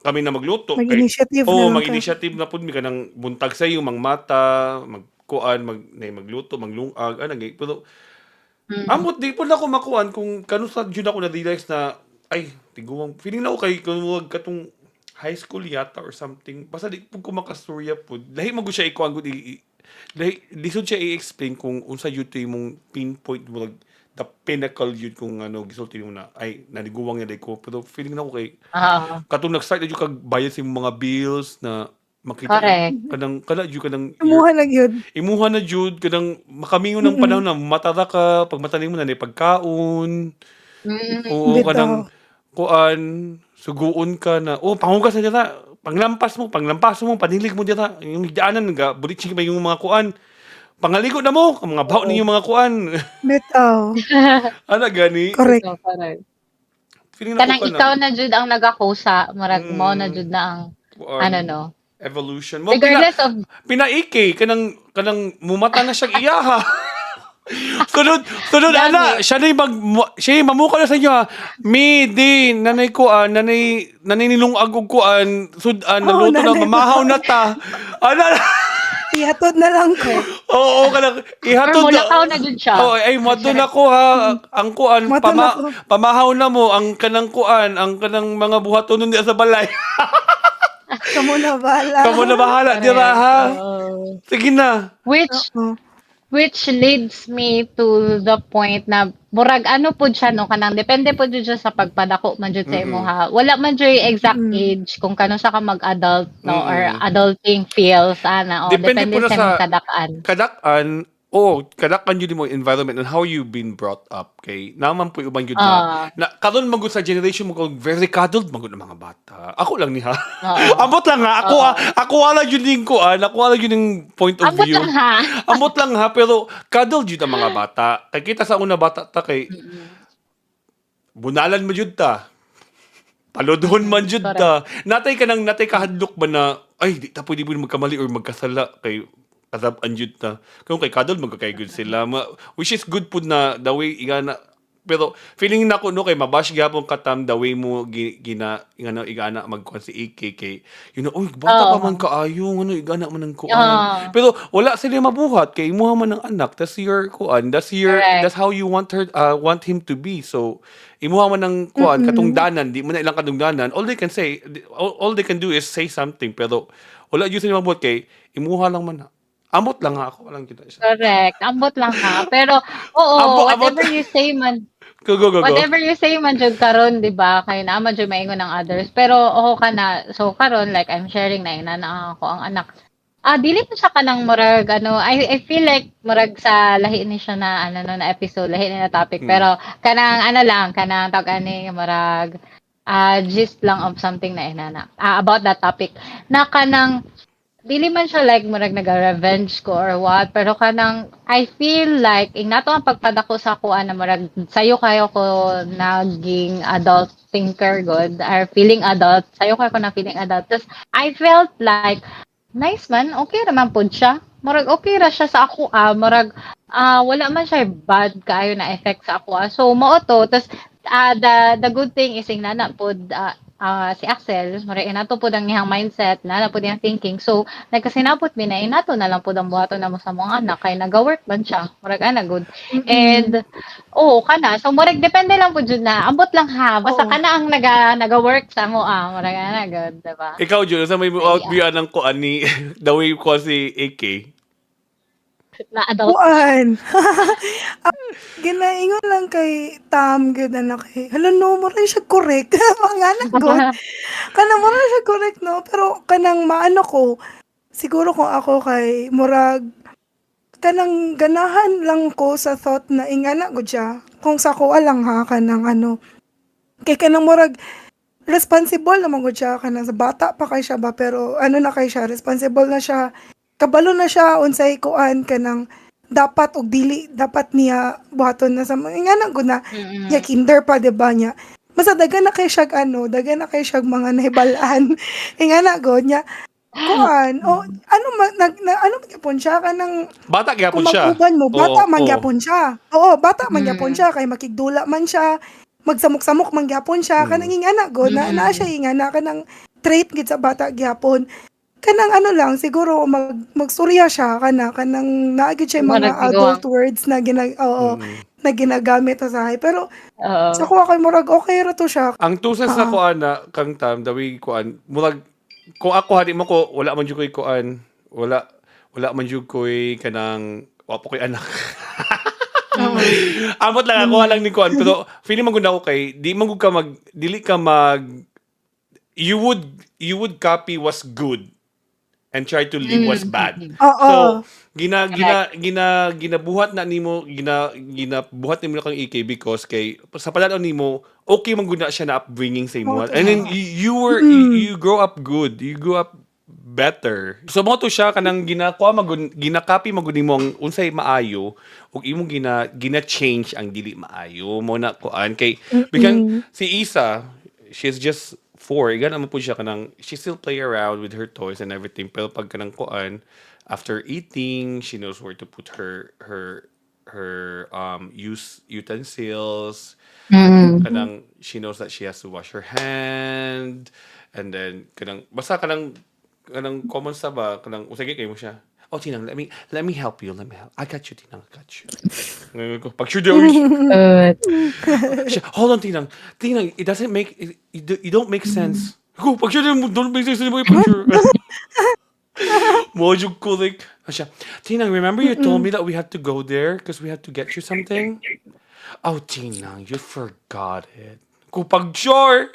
kami na magluto kay Mag-initiative na oo, lang ka. Mag-initiative na pud mi kanang buntag sa iyo mangmata, magkuan, mag nay magluto, maglungag ana gani. Pero amot di pud nako makuan kung kanus-a jud ako na realize na ay tiguang feeling na ako kay kung wag katong high school yata or something, basta di pud ko makasturya pud. Lahi man gud siya ikuan gud, lahi lisod siya i-explain kung unsa jud to imong pinpoint mo, the pinnacle jud kung ano gisulti mo na ay naniguwang na day ko. Pero feeling nako kay katong nag-start na jud kag bayad sa imong mga bills na makita kanang kana jud kanang Imuha na gyud. Imuha na jud kanang makamingon ng panahon na matara ka pag mata nimo na pagkaon. Oo, kanang kuan suguon ka na, oh, panghugas na dira, panglampas mo, panglampas mo, panilig mo dira yung higdaanan ga bulit ba yung mga kuan, pangaligo na mo ang mga baho ninyo mga kuan. Bitaw. Ana gani. Correct. So, correct. Feeling na Kanang ko ikaw na jud ang nagakusa, murag mo na jud na ang kuan, ano no. Evolution mo. Regardless of Pinaiki kanang kanang mumata na siyang iyaha. Sunod, sunod Gani. ana, siya na mag siya yung mamuka na sa inyo ha. Mi di nanay ko ah, nanay nanay nilungag og kuan, sudan Oo, naluto na nanay. mamahaw na ta. Ana. Ihatod na lang ko. Oo, kanang Or ihatod. mulakaw na jud siya. Oh, ay moadto na ko ha. Ang kuan Moadto pama, na ko. pamahaw na mo ang kanang kuan, ang kanang mga buhaton nun sa balay. Kamo na bahala. Kamo na bahala dira ha. Oo. Sige na. Which Oo. Which leads me to the point na Murag ano pud siya, no, kanang depende pud jud siya sa pagpadako man jud sa imuha. Wala man jud exact age kung kanus-a ka mag-adult, no, or adulting feels ana, o Depende depende po na sa sa imong kadak-an. Kadak-an, oh, kadak-an jud mo environment and how you been brought up kay naman po uban jud na na karon man gud sa generation mo kung very cuddled man gud ang mga bata. Ako lang ni ha. Oo. Ambot lang ha. Ako Oo. ah, ako wala jud ning kuan, ako wala jud ning point of Ambot view. lang ha. Ambot lang ha, pero cuddled jud ang mga bata. Kay kita sa una bata ta kay bunalan mo jud ta. Paludhon man jud ta. Natay ka nang natay kahadlok ba na ay di ta pwede mo magkamali or magkasala kay kasab-an jud ta. Kung kay cuddle magkakay good sila. Which is good pud na the way igana, pero feeling nako, no, kay mabash gyapon katam the way mo gina ingano igana magkuan si AK kay uy, bata pa man kaayo, ano igana man ang kuan. Pero wala sila mabuhat kay imuha man ang anak. That's your kuan, that's your that's how you want her want him to be. So imuha man ang kuan, katungdanan, di mo na ilang katungdanan. All they can say, all they can do is say something, pero wala jud sila mabuhat kay imuha lang man na. Amot lang ha, ako walang kita siya. Correct. Ambot lang ha. Pero oo, Ambot, ambot. Whatever you say man, Go, go, go, go. Whatever you say man jud karon, di ba? Kay naa man jud maingon ng others. Pero oo ka na. So karon, like I'm sharing na ina na ako ang anak. Ah, dili pa siya kanang murag ano, I feel like murag sa lahi ni siya na ano, no, na episode, lahi ni na topic. Pero kanang ano lang, kanang tawag ani, murag gist lang of something na inana. Ah, about that topic. Na kanang dili man siya like murag naga-revenge ko or what, pero kanang I feel like ingnato ang pagpadako sa ako na murag sayo kayo ko naging adult thinker good or feeling adult, sayo kayo ko na feeling adult. Tapos I felt like nice man, okay ra man pud siya, murag okay ra siya sa ako, murag wala man siya bad kaayo na effect sa ako. So mao to. Tas the good thing is ingnana pod si Axel, murag inato pod ang iyang mindset, nana pod iyang thinking. So nagkasinabot mi na inato na lang pod ang buhaton namo sa mga anak kay naga-work man siya. Murag ana good. And oo kana. So murag depende lang pod jud na. Ambot lang ha. Basta kana ang naga-work sa mo ah. Murag ana good, diba? Ikaw, Jun, sa may out view ng kuan ni the way ko si AK. Na adult. Kuan. Ah, ginaingon lang kay Tam gyud anak kay. Hala no, mura siya correct. Mga anak god. Kanang mura siya correct, no, pero kanang maano ko siguro kung ako kay murag kanang ganahan lang ko sa thought na ingana gud siya. Kung sa kuha lang ha, kanang ano kay kanang murag responsible naman gud siya, kanang sa bata pa kay siya ba, pero ano na kay siya, responsible na siya, kabalo na siya unsay kuan, kanang dapat og dili dapat niya buhaton na sa mga ingana gud na niya kinder pa, di ba, niya basta dagan na kay siya ano, dagan na kay siya mga nahibal-an, ingana gud niya kuan o ano ma, nag, na, ano man gyapon siya kanang Bata gyapon kung siya. mag-uban mo, bata man gyapon siya. Oo, bata man gyapon siya kay makigdula man siya, magsamok-samok man gyapon siya, kanang ingana go na naa siya ingana kanang trait gid sa bata gyapon. Kanang ano lang siguro magsurya siya kana kanang naa gyud siya mga Murag adult words na gina, oo, na ginagamit usahay. Pero sa kuha kay murag okay ra to siya. Ang 2 cents na kuan na kang tam the way kuan murag kung ako hadi mo ko wala man jud koy kuan, wala wala man jud koy kanang wa pa koy anak. Amot lang ako lang ni kuan, pero feeling man gud ako kay di man gud ka mag dili ka mag you would copy what's good and try to leave what's bad. Oo. So, gina gina gina ginabuhat na nimo, gina ginabuhat nimo kang EK because kay sa palanaw nimo okay man gud na siya na upbringing sa imo. Oo, And then you grow up good. You grow up better. So mo to siya kanang ginakuha magun ginakopy man gud nimo ang unsay maayo ug imong gina gina-change ang dili maayo mo na kuan kay bikan si Isa, she's just 4, igana mo po siya kanang she still play around with her toys and everything, pero pag kanang kuan, after eating, she knows where to put her use utensils, kanang she knows that she has to wash her hand, and then kanang basta kanang common sa ba kanang usay kay mo siya, "Oh, Tinang, let me help you, let me help. I got you, Tinang, I got you." Ngayon ko, pag sure daw Good. siya, "Hold on, Tinang. Tinang, it doesn't make it, you don't make sense." Ko, pag sure mo don't make sense mo picture. Mo jud ko like, siya, "Tinang, remember you told me that we had to go there because we had to get you something?" Oh, Tinang, you forgot it. Kupag sure.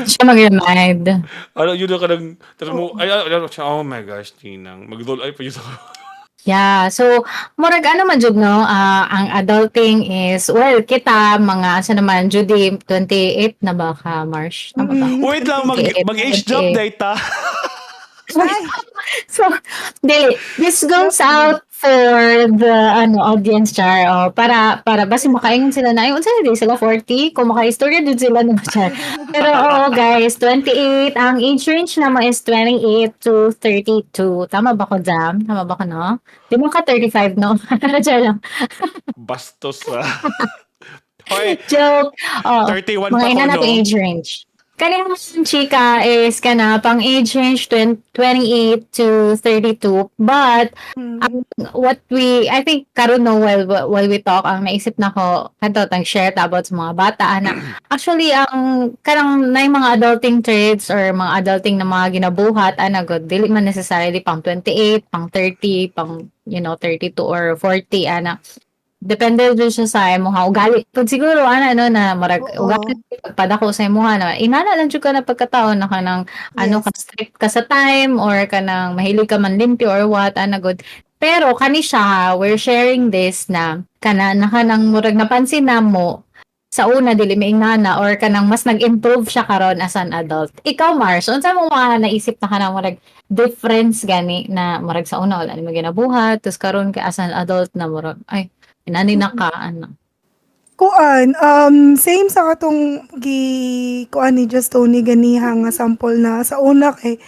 Siya mag-remind. Ano, yun na kanang, tapos mo, ay, ay, ay, oh my gosh, Tinang. Mag-roll eye pa yun. Yeah, so murag ano man jud, no, ang adulting is, well, kita mga asa naman, Judy, 28 na ba ka, Marsh? Tama ba? Wait lang, 28, mag-age drop 28. data. Ay, So, dili, this goes out for the ano audience, char, oh, para basi makaingon sila na ay unsa na di sila 40 kung makaistorya jud sila no, char. Pero oo guys, 28 ang age range namo is 28 to 32. Tama ba ko, Jam? Tama ba ko, no? Di mo ka 35, no? Char lang. Bastos ah. Hoy, Joke. Oh, 31 mga pa ko, ina na no? age range. Kanang chika is kana pang age range 20, 28 to 32, but what we, I think karon, no, while we talk, ang naisip nako kadto tang share ta about sa mga bata ana, actually ang kanang nay mga adulting traits or mga adulting na mga ginabuhat ana god, dili man necessarily pang 28, pang 30, pang 32 or 40 ana. Depende jud siya sa imong ugali pud siguro ana, no, na marag ugali pagpadako sa imuha na inana lang jud ka na pagkataon na kanang ano ka, strict ka sa time or kanang mahilig ka man limpyo or what ana good. Pero kani siya, we're sharing this na kana na kanang murag napansin namo sa una dili maingana or kanang mas nag-improve siya karon as an adult. Ikaw, Mars, unsa mo mga naisip na kanang murag difference gani na murag sa una wala nimo ginabuhat, tapos karon kay as an adult na murag ay inani na ka ano? Kuan, same sa katong gi kuan ni Just Tony ganiha nga sample na sa una kay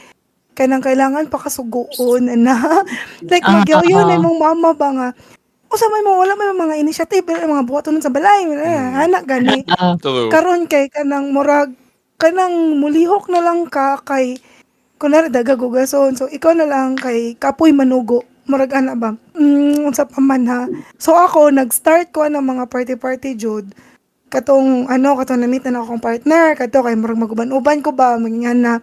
kanang kailangan pa kasuguon na like nagyaw na imong mama ba nga usa may mo wala may mga initiative, mga buhaton sa balay, anak gani. True. Karon kay kanang murag kanang mulihok na lang ka kay kunwari dagag hugason, so ikaw na lang kay kapoy manugo, murag ana ba, unsa pa man ha. So ako nag-start ko ng mga party party jud katong ano, katong na-meet na akong partner kadto kay murag maguban-uban ko ba mangingan na.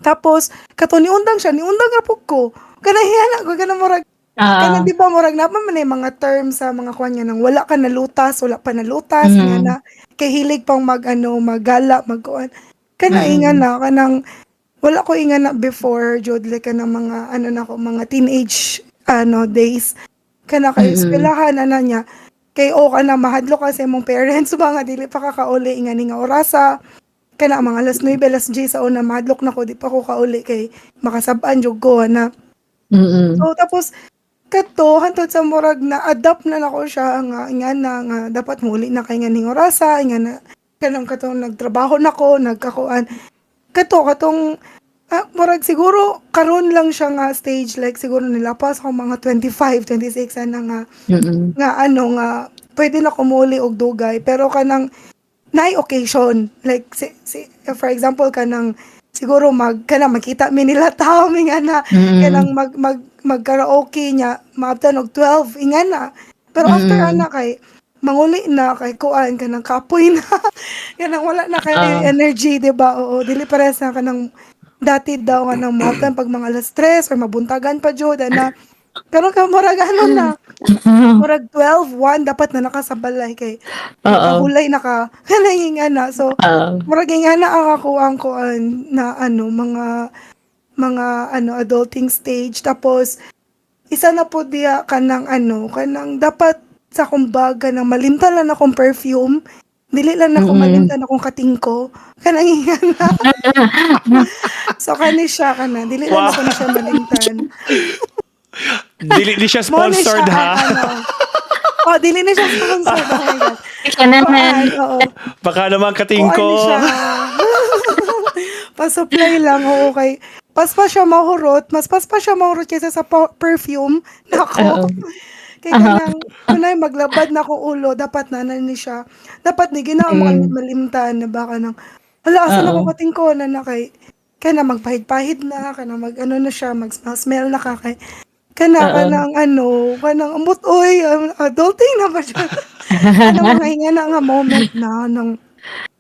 Tapos kato niundang siya, niundang ra pud ko kanang hiyana ko kanang murag kanang di ba murag naa pa man ay mga terms sa mga kuan nga nang wala ka nalutas, wala pa nalutas, nga na kay hilig pang mag ano, maggala, magkuan. Kana inga na kanang wala ko inga na before jud, like kanang mga ano na ko, mga teenage ano days. Kana kay eskwelahan ana niya. Kay o kana mahadlok ka sa imong parents ba nga dili pa ka kauli ingani nga orasa. Kana mga alas 9, alas 10 sa una mahadlok na ko di pa ko kauli kay makasab-an jud ko na. So tapos kadto hantod sa murag na adapt na nako siya nga nga na nga dapat muli na kay nganing orasa nga na kanang katong nagtrabaho nako nagkakuan kadto katong murag siguro karon lang siya nga stage, like siguro nilapas ako mga 25, 26 ana nga nga ano nga pwede na kumuli og dugay, pero kanang naay occasion like si, for example, kanang siguro mag kanang makita mi nila tao mi nga na kanang mag mag mag karaoke niya maabtan og 12 inga na. Pero after ana kay manguli na kay kuan kanang kapoy na, kanang wala na kay energy, di ba? Oo, dili parehas na kanang dati daw nga nang moabtan pag mga alas 3 or mabuntagan pa jud ana. Karon ka murag ano na, murag 12, 1 dapat na naka sa balay kay makahulay na ka kanang na. So murag nga na ang ako ang kuan na ano mga ano adulting stage. Tapos isa na po diya kanang ano kanang dapat sa akong bag kanang malimtan lang akong perfume, dili lang ako malimtan akong katingko, kanang ingana. So kani siya kana dili lang ako na siya malimtan. Dili di siya Mo ni siya sponsored ha. ang ano. Oh, dili na siya sponsored, oh my God. Siya naman. Kuan, oo. Baka naman Kuan katingko. ni siya. Pa-supply lang, oo, kay pas pa siya mahurot, mas pas pa siya mahurot kaysa sa perfume. Nako. Kay kanang kunay maglabad na ko ulo, dapat na na ni siya. Dapat ni ginawa mo malimtan na baka nang hala asa na ko katingko na na kay kana magpahid-pahid na kana mag ano na siya, mag smell na ka kay kana kanang ano kanang amot oy, adulting na ba siya, kanang mga ingana nga moment na nang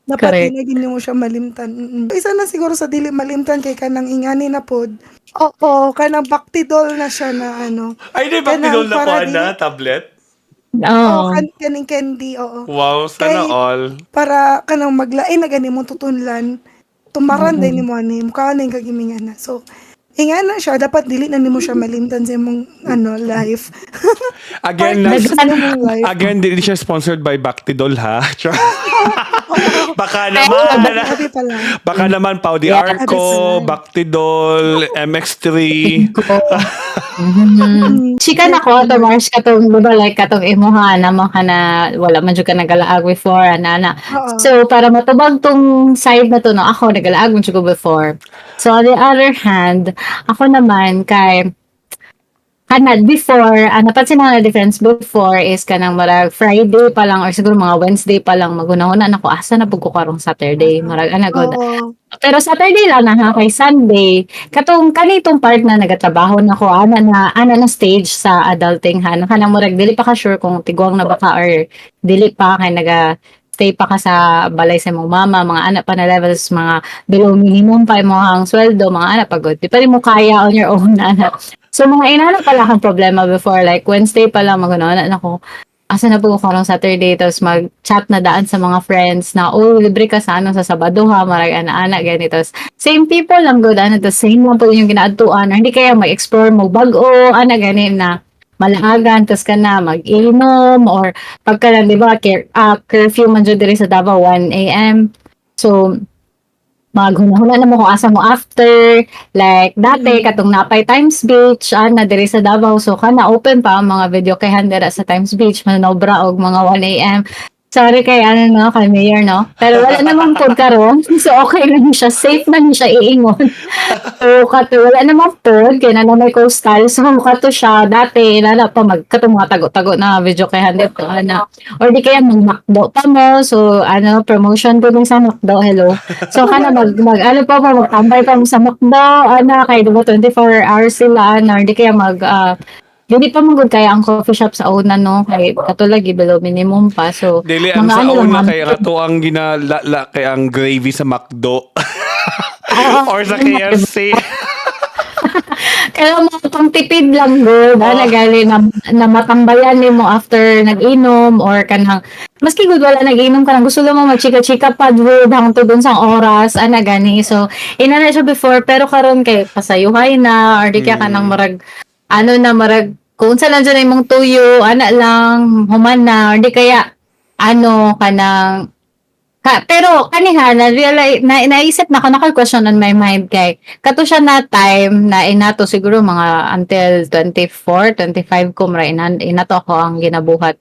dapat di na mo siya malimtan. Isa na siguro sa dili malimtan kay kanang ingani na pod. Oo, kanang Bactidol na siya na ano. Ay, di Kanang Bactidol na para po na tablet? Oh, Oo. kaning candy, oo. Wow, sana Kay all. Para kanang maglain na gani mong tutunlan, tumaran din nimo ani, mukaon na yung kagimingan na. So, ingana siya, dapat dili na nimo siya malimtan sa imong ano life. Again, Part na sa imong life. Again, dili siya sponsored by Bactidol, ha? Char. Baka naman. Happy pala. Baka naman, Pau de Happy Arco, pala. Bactidol, MX3. Chika na ko, to Mars, katong, di ba, like, katong imuha, na mo ka na, wala man jud ka nagalaag before, ana, ana. Oo. So, para matubag tong side na to, no, ako, nagalaag man jud ko before. So, on the other hand, ako naman, kay, kana before, napansin na difference before is kanang marag Friday pa lang or siguro mga Wednesday pa lang magunahuna na ko asa na pud ko karong Saturday, marag ana gud. Pero Saturday lang na ha, kay Sunday katong kanitong part na nagatrabaho na ko, ana na stage sa adulting ha, na kanang murag dili pa ka sure kung tiguang na ba ka or dili pa, kay naga stay pa ka sa balay sa imong mama, mga anak pa na levels, mga below minimum pa imong sweldo, mga anak pagod di pa rin mo kaya on your own ana. So mga inana pala akong problema before, like Wednesday pa lang maguna na ako, asa na po ko karong Saturday, tapos mag-chat na daan sa mga friends na, "Oh, libre ka sa ano, sa Sabado ha," marag ana-ana ganito. Tapos, same people lang good ano, the same lang po yung ginaadtuan or hindi kaya mag-explore mo bag-o ana gani na malaagan, tas ka na mag-inom or pagka na, di ba, curfew man jud diri sa Davao 1 a.m. So maghuna-huna na mo kung asa mo after. Like dati, katong napay Times Beach ana diri sa Davao, so kana open pa ang mga video kay dira sa Times Beach, manobra og mga 1 a.m. Sorry kay ano no, kay Mayor no. Pero wala namang pod karon. So okay lang siya, safe man siya iingon. So kato wala namang pod kay na may coastal. So kato siya dati nala pa mag katong mga tago-tago na video kay dito ana. Or di kaya mag McDo pa mo. So ano, promotion po din sa McDo, hello. So kana mag ano pa mo, magtambay pa mo sa McDo ana, kay di ba 24 hours sila ana, or di kaya mag dili pa man gud kaya ang coffee shop sa una no, kay katulad below minimum pa, so Dili ang mga sa ano lang, una mga kay ang ato ang ginalala kay ang gravy sa McDo or sa KFC. Kaya mga pangtipid lang gud ana gali na matambayan nimo after nag-inom or kanang maski gud wala nag-inom ka lang, gusto lang mo magchika-chika pa gud hangtod unsang oras ana gani. So ina na siya before, pero karon kay pasayuhay na or di kaya kanang marag ano na, marag kung unsa lang dyan imong tuyo ana lang, human na, or di kaya ano kanang ka, pero kaniha na realize na naisip na ko, naka question on my mind, kay kato siya na time na inato siguro mga until 24, 25 ko mra inato ako ang ginabuhat.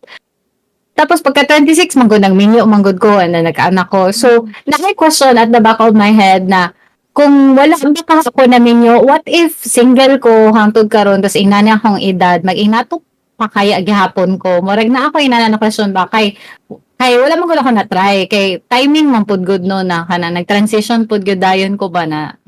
Tapos pagka 26 man gud nagminyo man gud ko and then nagkaanak ko. So naka question at the back of my head na kung wala ba ka ako na minyo, what if single ko hangtod karon, tas ingana akong edad, mag-inato pa kaya gihapon ko? Murag na ako inana na question ba, kay wala man gud ako na try, kay timing man pud gud no na kana nag-transition pud gud dayon ko ba na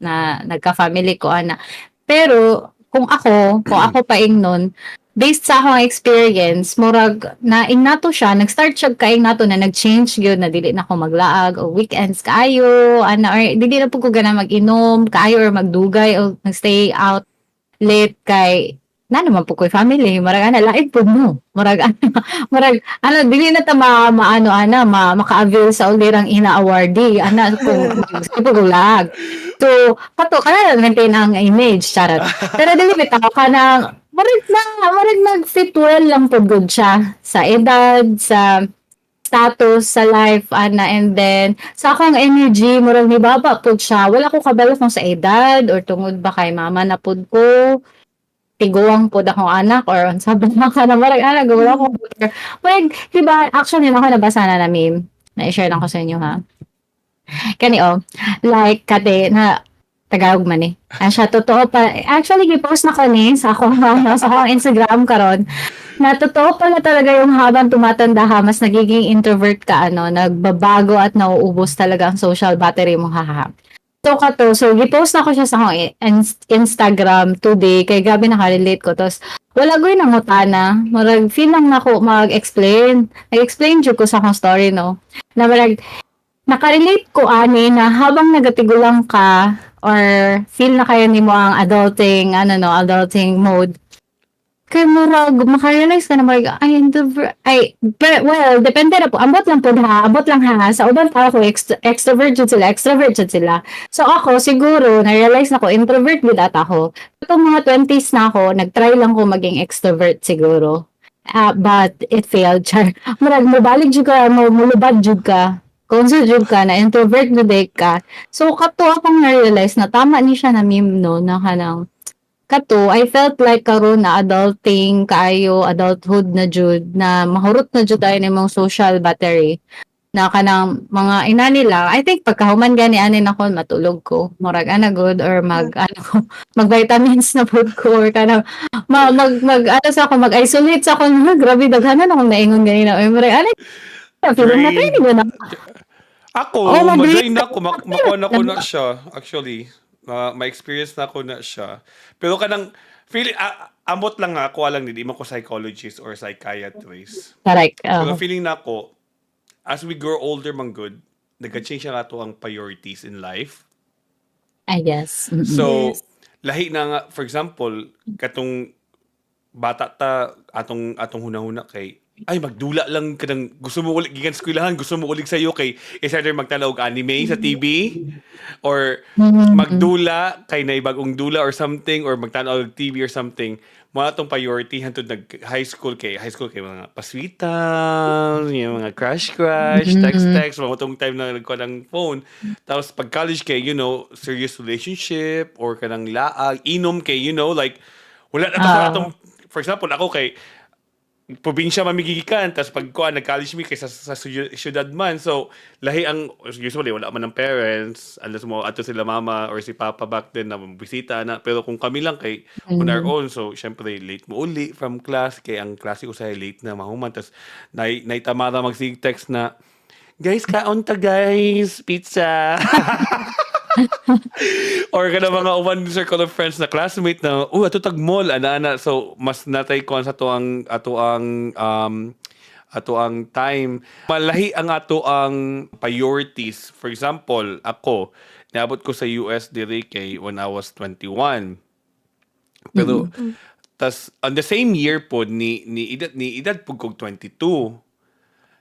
nagka-family ko ana. Pero kung ako paingnon based sa akong experience, murag na ingnato siya, nag-start siya kaing nato na nag-change gyud na dili na ako maglaag o weekends kaayo ana, or dili na pud ko gana mag-inom kaayo or magdugay o mag-stay out late, kay na naman po ko'y family, murag ana lain pud mo, murag ana, murag ano, dili na ta ma, maano ana ma, maka-avail sa ulirang ina awardee ana kung mag lag. So kato kana maintain ang image, charot, pero dili bitaw kanang murag nag-fit well lang pud gud siya sa edad, sa status sa life ana. And then sa akong energy, murag nibaba pud siya. Wala ko kabalo kung sa edad or tungod ba kay mama na pud ko, tiguang pud akong anak, or unsa ba ka na, murag ana, wala ko, murag di ba. Actually ako nabasa na na meme na i-share lang ko sa inyo ha, kani oh, like kate na Tagalog man eh. Ah, siya, totoo pa. Actually, gi-post na ko ni sa akong, ano, sa akong Instagram karon na totoo pala talaga yung habang tumatanda ka, mas nagiging introvert ka, ano, nagbabago at nauubos talaga ang social battery mo, haha. So, kato, so, gi-post na ko siya sa akong Instagram today, kay gabi nakarelate ko. Tapos, wala ko yung nangutana. Murag, feel lang nako mag-explain. Nag-explain jud ko sa akong story, no? Na murag, nakarelate ko ani na habang nagatigulang ka or feel na kayo nimo ang adulting, ano no, adulting mode, Kay murag maka-realize ka na murag ay introvert ay, but well, depende na po, ambot lang po ha, ambot lang ha, sa ubang tao ko extrovert jud sila, extrovert jud sila. So ako siguro na-realize na ko introvert gud ata ako. Itong mga 20s na ako, nag-try lang ko maging extrovert siguro. Ah, but it failed, char. Murag mobalik jud ka, mo mulubad jud ka. Kung sa jud ka na introvert na day ka. So kato akong na-realize na tama ni siya na meme, no, na kanang kato I felt like karon na adulting kaayo, adulthood na jud na mahurot na jud tayo nimong social battery na kanang mga ina nila. I think pagkahuman gani ani nako, matulog ko, murag ana good, or mag ano ko, mag vitamins na pud ko, or kanang ma, mag mag ano sa ako, mag-isolate sa ako. Grabe, daghanan akong naingon ganina oy, murag ana feeling na Drain. training na. Ako, Oh, ma-drain na ako. Makuha na ko na siya, actually. Ma-experience na ko na siya. Pero kanang, feel, amot lang nga, ako lang, hindi man ko psychologist or psychiatrist. Correct. Pero Oh. feeling na ako, as we grow older man good, nag-change na ato ang priorities in life. I guess. So, lahi na nga, for example, katong bata ta, atong hunahuna kay, ay, magdula lang kanang gusto mo ulit gikan eskwelahan, gusto mo ulit sa iyo kay is either magtanaw og anime sa TV or magdula kay na bagong dula or something, or magtanaw og TV or something. Mga atong priority hantod nag high school kay mga paswitan, yung mga crush crush, text text, mga atong time na nagkuha ng phone. Tapos pag college kay serious relationship or kanang laag inom kay like wala na to sa atong, for example, ako kay probinsya mamigigikan, tapos pag kuan nag-college mi kay sa syudad man, so lahi ang usually wala man ng parents unless mo ato sila mama or si papa back then na bisita na. Pero kung kami lang kay on our own, so syempre late mo uli from class kay ang klase usahay late na mahuman, tapos nay nay Tamara magsig text na, "Guys, kaon ta guys, pizza," or kana mga uban circle of friends na classmate na, "Oh, ato tag mall," ana ana. So mas natay kuan sa ato ang time, malahi ang ato ang priorities. For example, ako, niabot ko sa US diri kay when I was 21, pero tas on the same year po ni edad pud kog 22.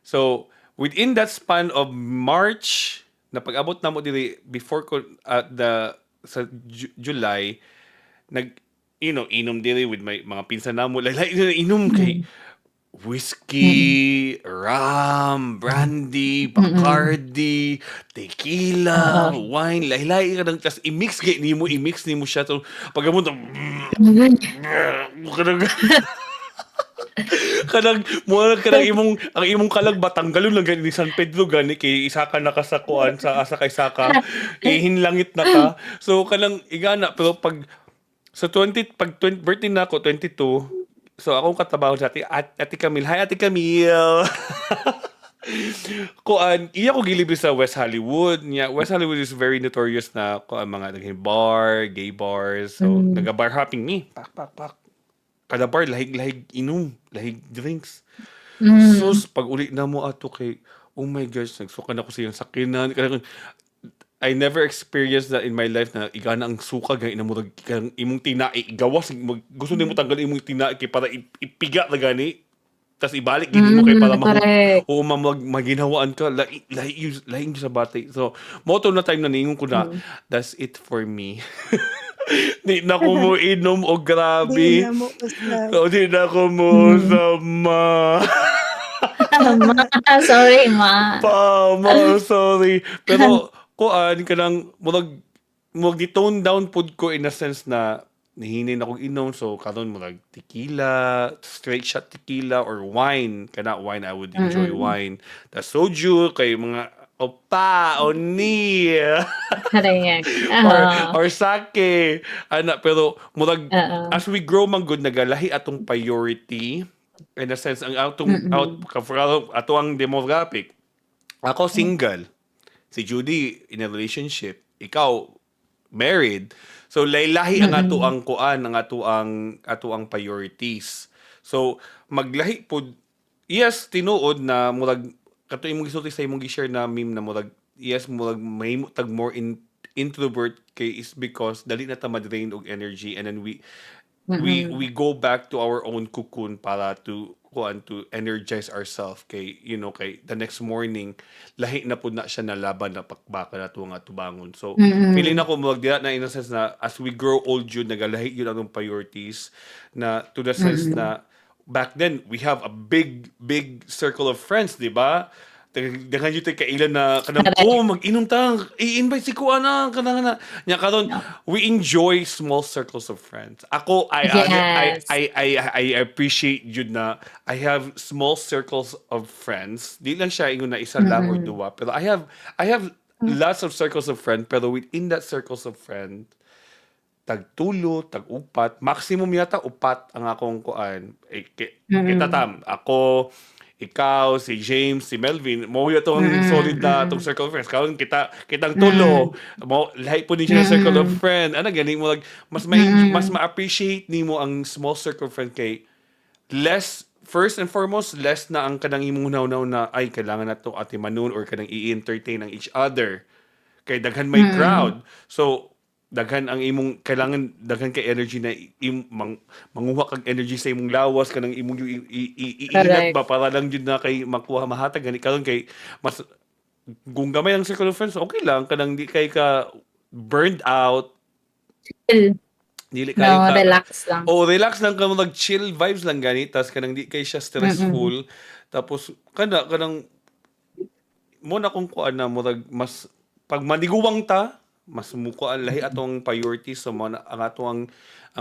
So within that span of March na pag-abot na mo diri before ko at the sa July, nag inom diri with my mga pinsan namo, like, inom kay whiskey, rum, brandy, Bacardi, tequila, wine, lahi-lahi ka nang tas i-mix kay nimo, i-mix nimo siya to pag mo kanang mo kanang imong ang imong kalag ba tanggalon lang gani ni San Pedro gani kay isa ka nakasakuan sa asa kay saka ihinlangit na ka. So kanang igana, pero pag sa 20, pag 20, birthday na ako 22, so akong katrabaho sa ate Camille, hi Ate Camille, kuan iya ko gilibre sa West Hollywood niya. West Hollywood is very notorious na kuan, mga naging bar, gay bars. So naga bar hopping ni, pak pak pak, kada bar lahig lahig inom, lahig drinks. Sus, pag uli na mo ato kay, oh my gosh, nagsuka na ko sa iyang sakinan. I never experienced that in my life na igana ang suka gani na murag kang imong tinai igawas, gusto nimo tanggal imong tinai kay para ipiga na gani, tas ibalik gid mo kay para oo, maginhawaan ka. Lahi lahi lahi sa bati. So mo to na time na niingon ko na, "That's it for me, di na ko mo inom og Di grabe." na mo usab. So, di na ko mo usab, ma. Ma, sorry ma. Pa, ma, sorry. Pero kuan kanang murag di-tone down pud ko in a sense na nihinay na kog inom. So karon murag tequila, straight shot tequila or wine. Kana wine, I would enjoy wine. Tas soju kay mga opa oni or or sake ana. Pero murag as we grow man gud, nagalahi atong priority in a sense, ang atong out ato ang demographic. Ako single, si Judy in a relationship, ikaw married, so laylahi ang ato ang kuan, ang ato ang priorities. So maglahi pod, yes, tinuod na murag kato imong gisulti sa imong gi-share na meme na murag, yes, murag mahimo tag more introvert kay is because dali na ta ma-drain og energy and then we we we go back to our own cocoon para to kuan, to energize ourselves kay kay the next morning lahi na pud na siya na laban na pakbaka na to nga tubangon. So feeling nako mag diha na in a sense na as we grow old jud, nagalahi jud atong priorities na to the sense na back then we have a big big circle of friends, di ba? Daghan jud tay kailan na kanang, "Oh, mag-inom ta, i-invite si kuan na," kanang na nya. Karon we enjoy small circles of friends. Ako, I I appreciate jud na I have small circles of friends. Di lang siya ingon na isa lang or duwa, pero I have lots of circles of friends, pero within that circles of friend, tag tulo, tag upat, maximum yata upat ang akong kuan. Eh, kita tam, ako, ikaw, si James, si Melvin, mo atong solid na atong circle of friends. Karon kita kitang tulo, mo lahi po ni siya circle of friend. Ano gani mo, like, mas ma-appreciate nimo ang small circle of friend kay less, first and foremost, less na ang kanang imong hunaw na, "Ay, kailangan na to atimanon," or kanang i-entertain ang each other kay daghan may crowd. So daghan ang imong kailangan, daghan kay energy na manguha kag energy sa imong lawas, kanang imong iinat ba para lang jud na kay makuha, mahatag gani. Karon kay mas kung gamay ang circle of friends, okay lang, kanang di kay ka burned out. Chill. Dili kayo No, ka relax lang. Oh, relax lang ka, mag chill vibes lang gani, tas kanang di kay siya stressful. Tapos kanang mo na kung kuan na murag mas pag maniguwang ta, mas mukuan lahi atong priorities. So mo na ang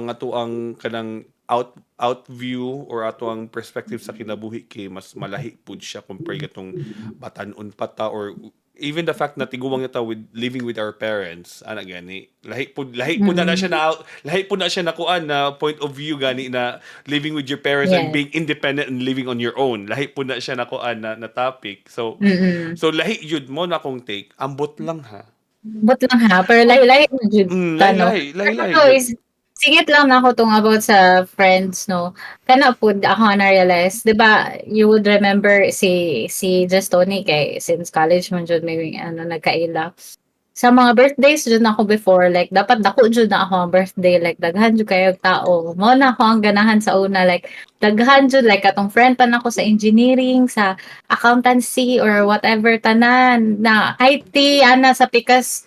ato ang kanang out out view or ato ang perspective sa kinabuhi kay mas malahi pud siya compare katong batan-on pa ta, or even the fact na tiguwang ta with living with our parents, ana gani, lahi pud na, na siya na lahi pud na siya na kuan na point of view gani na living with your parents and being independent and living on your own. Lahi pud na siya na kuan na topic. So so lahi jud mo na akong take. Ambot lang ha. Ambot lang ha, pero lahi-lahi na jud ta, no? Lahi lahi lahi Pero jud. Is, singit lang na ako tong about sa friends, no? Kana pud ako na-realize, di ba, you would remember si Justoni kay since college man jud may ano nagkaila. Sa mga birthdays jud ako before, like dapat dako jud na ako ang birthday, like daghan jud kayo tao. Mao na ako ang ganahan sa una, like daghan jud, like katong friend pa nako sa engineering, sa accountancy or whatever tanan na IT ana sa Pikas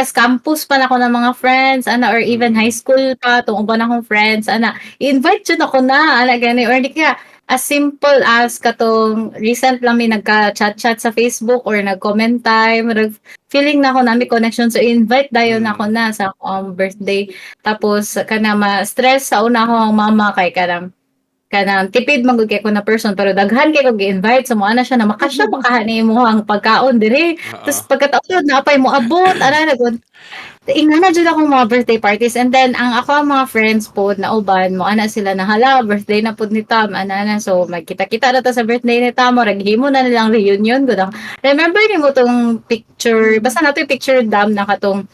campus pa nako ng mga friends ana, or even high school pa tong uban akong friends ana, invite jud ako na ana gani, or di kaya as simple as katong recent lang may nagka-chat-chat sa Facebook or nag-comment time, murag feeling na ako na may connection, so invite dayon ako na sa akong birthday. Tapos kana ma-stress sa una ako ang mama kay kanang tipid man gud kay ko na person, pero daghan kay ko gi-invite, so mo ana siya na makasya makahani mo ang pagkaon dire. Tapos pagkataon na pay mo abot ana na gud. Ingana jud akong mga birthday parties, and then ang ako ang mga friends pod na uban mo ana sila na, "Hala, birthday na pod ni Tam," ana na, so magkita-kita na ta sa birthday ni Tam, murag himo na nilang reunion gud. Remember nimo tong picture, basta nato yung picture dam na katong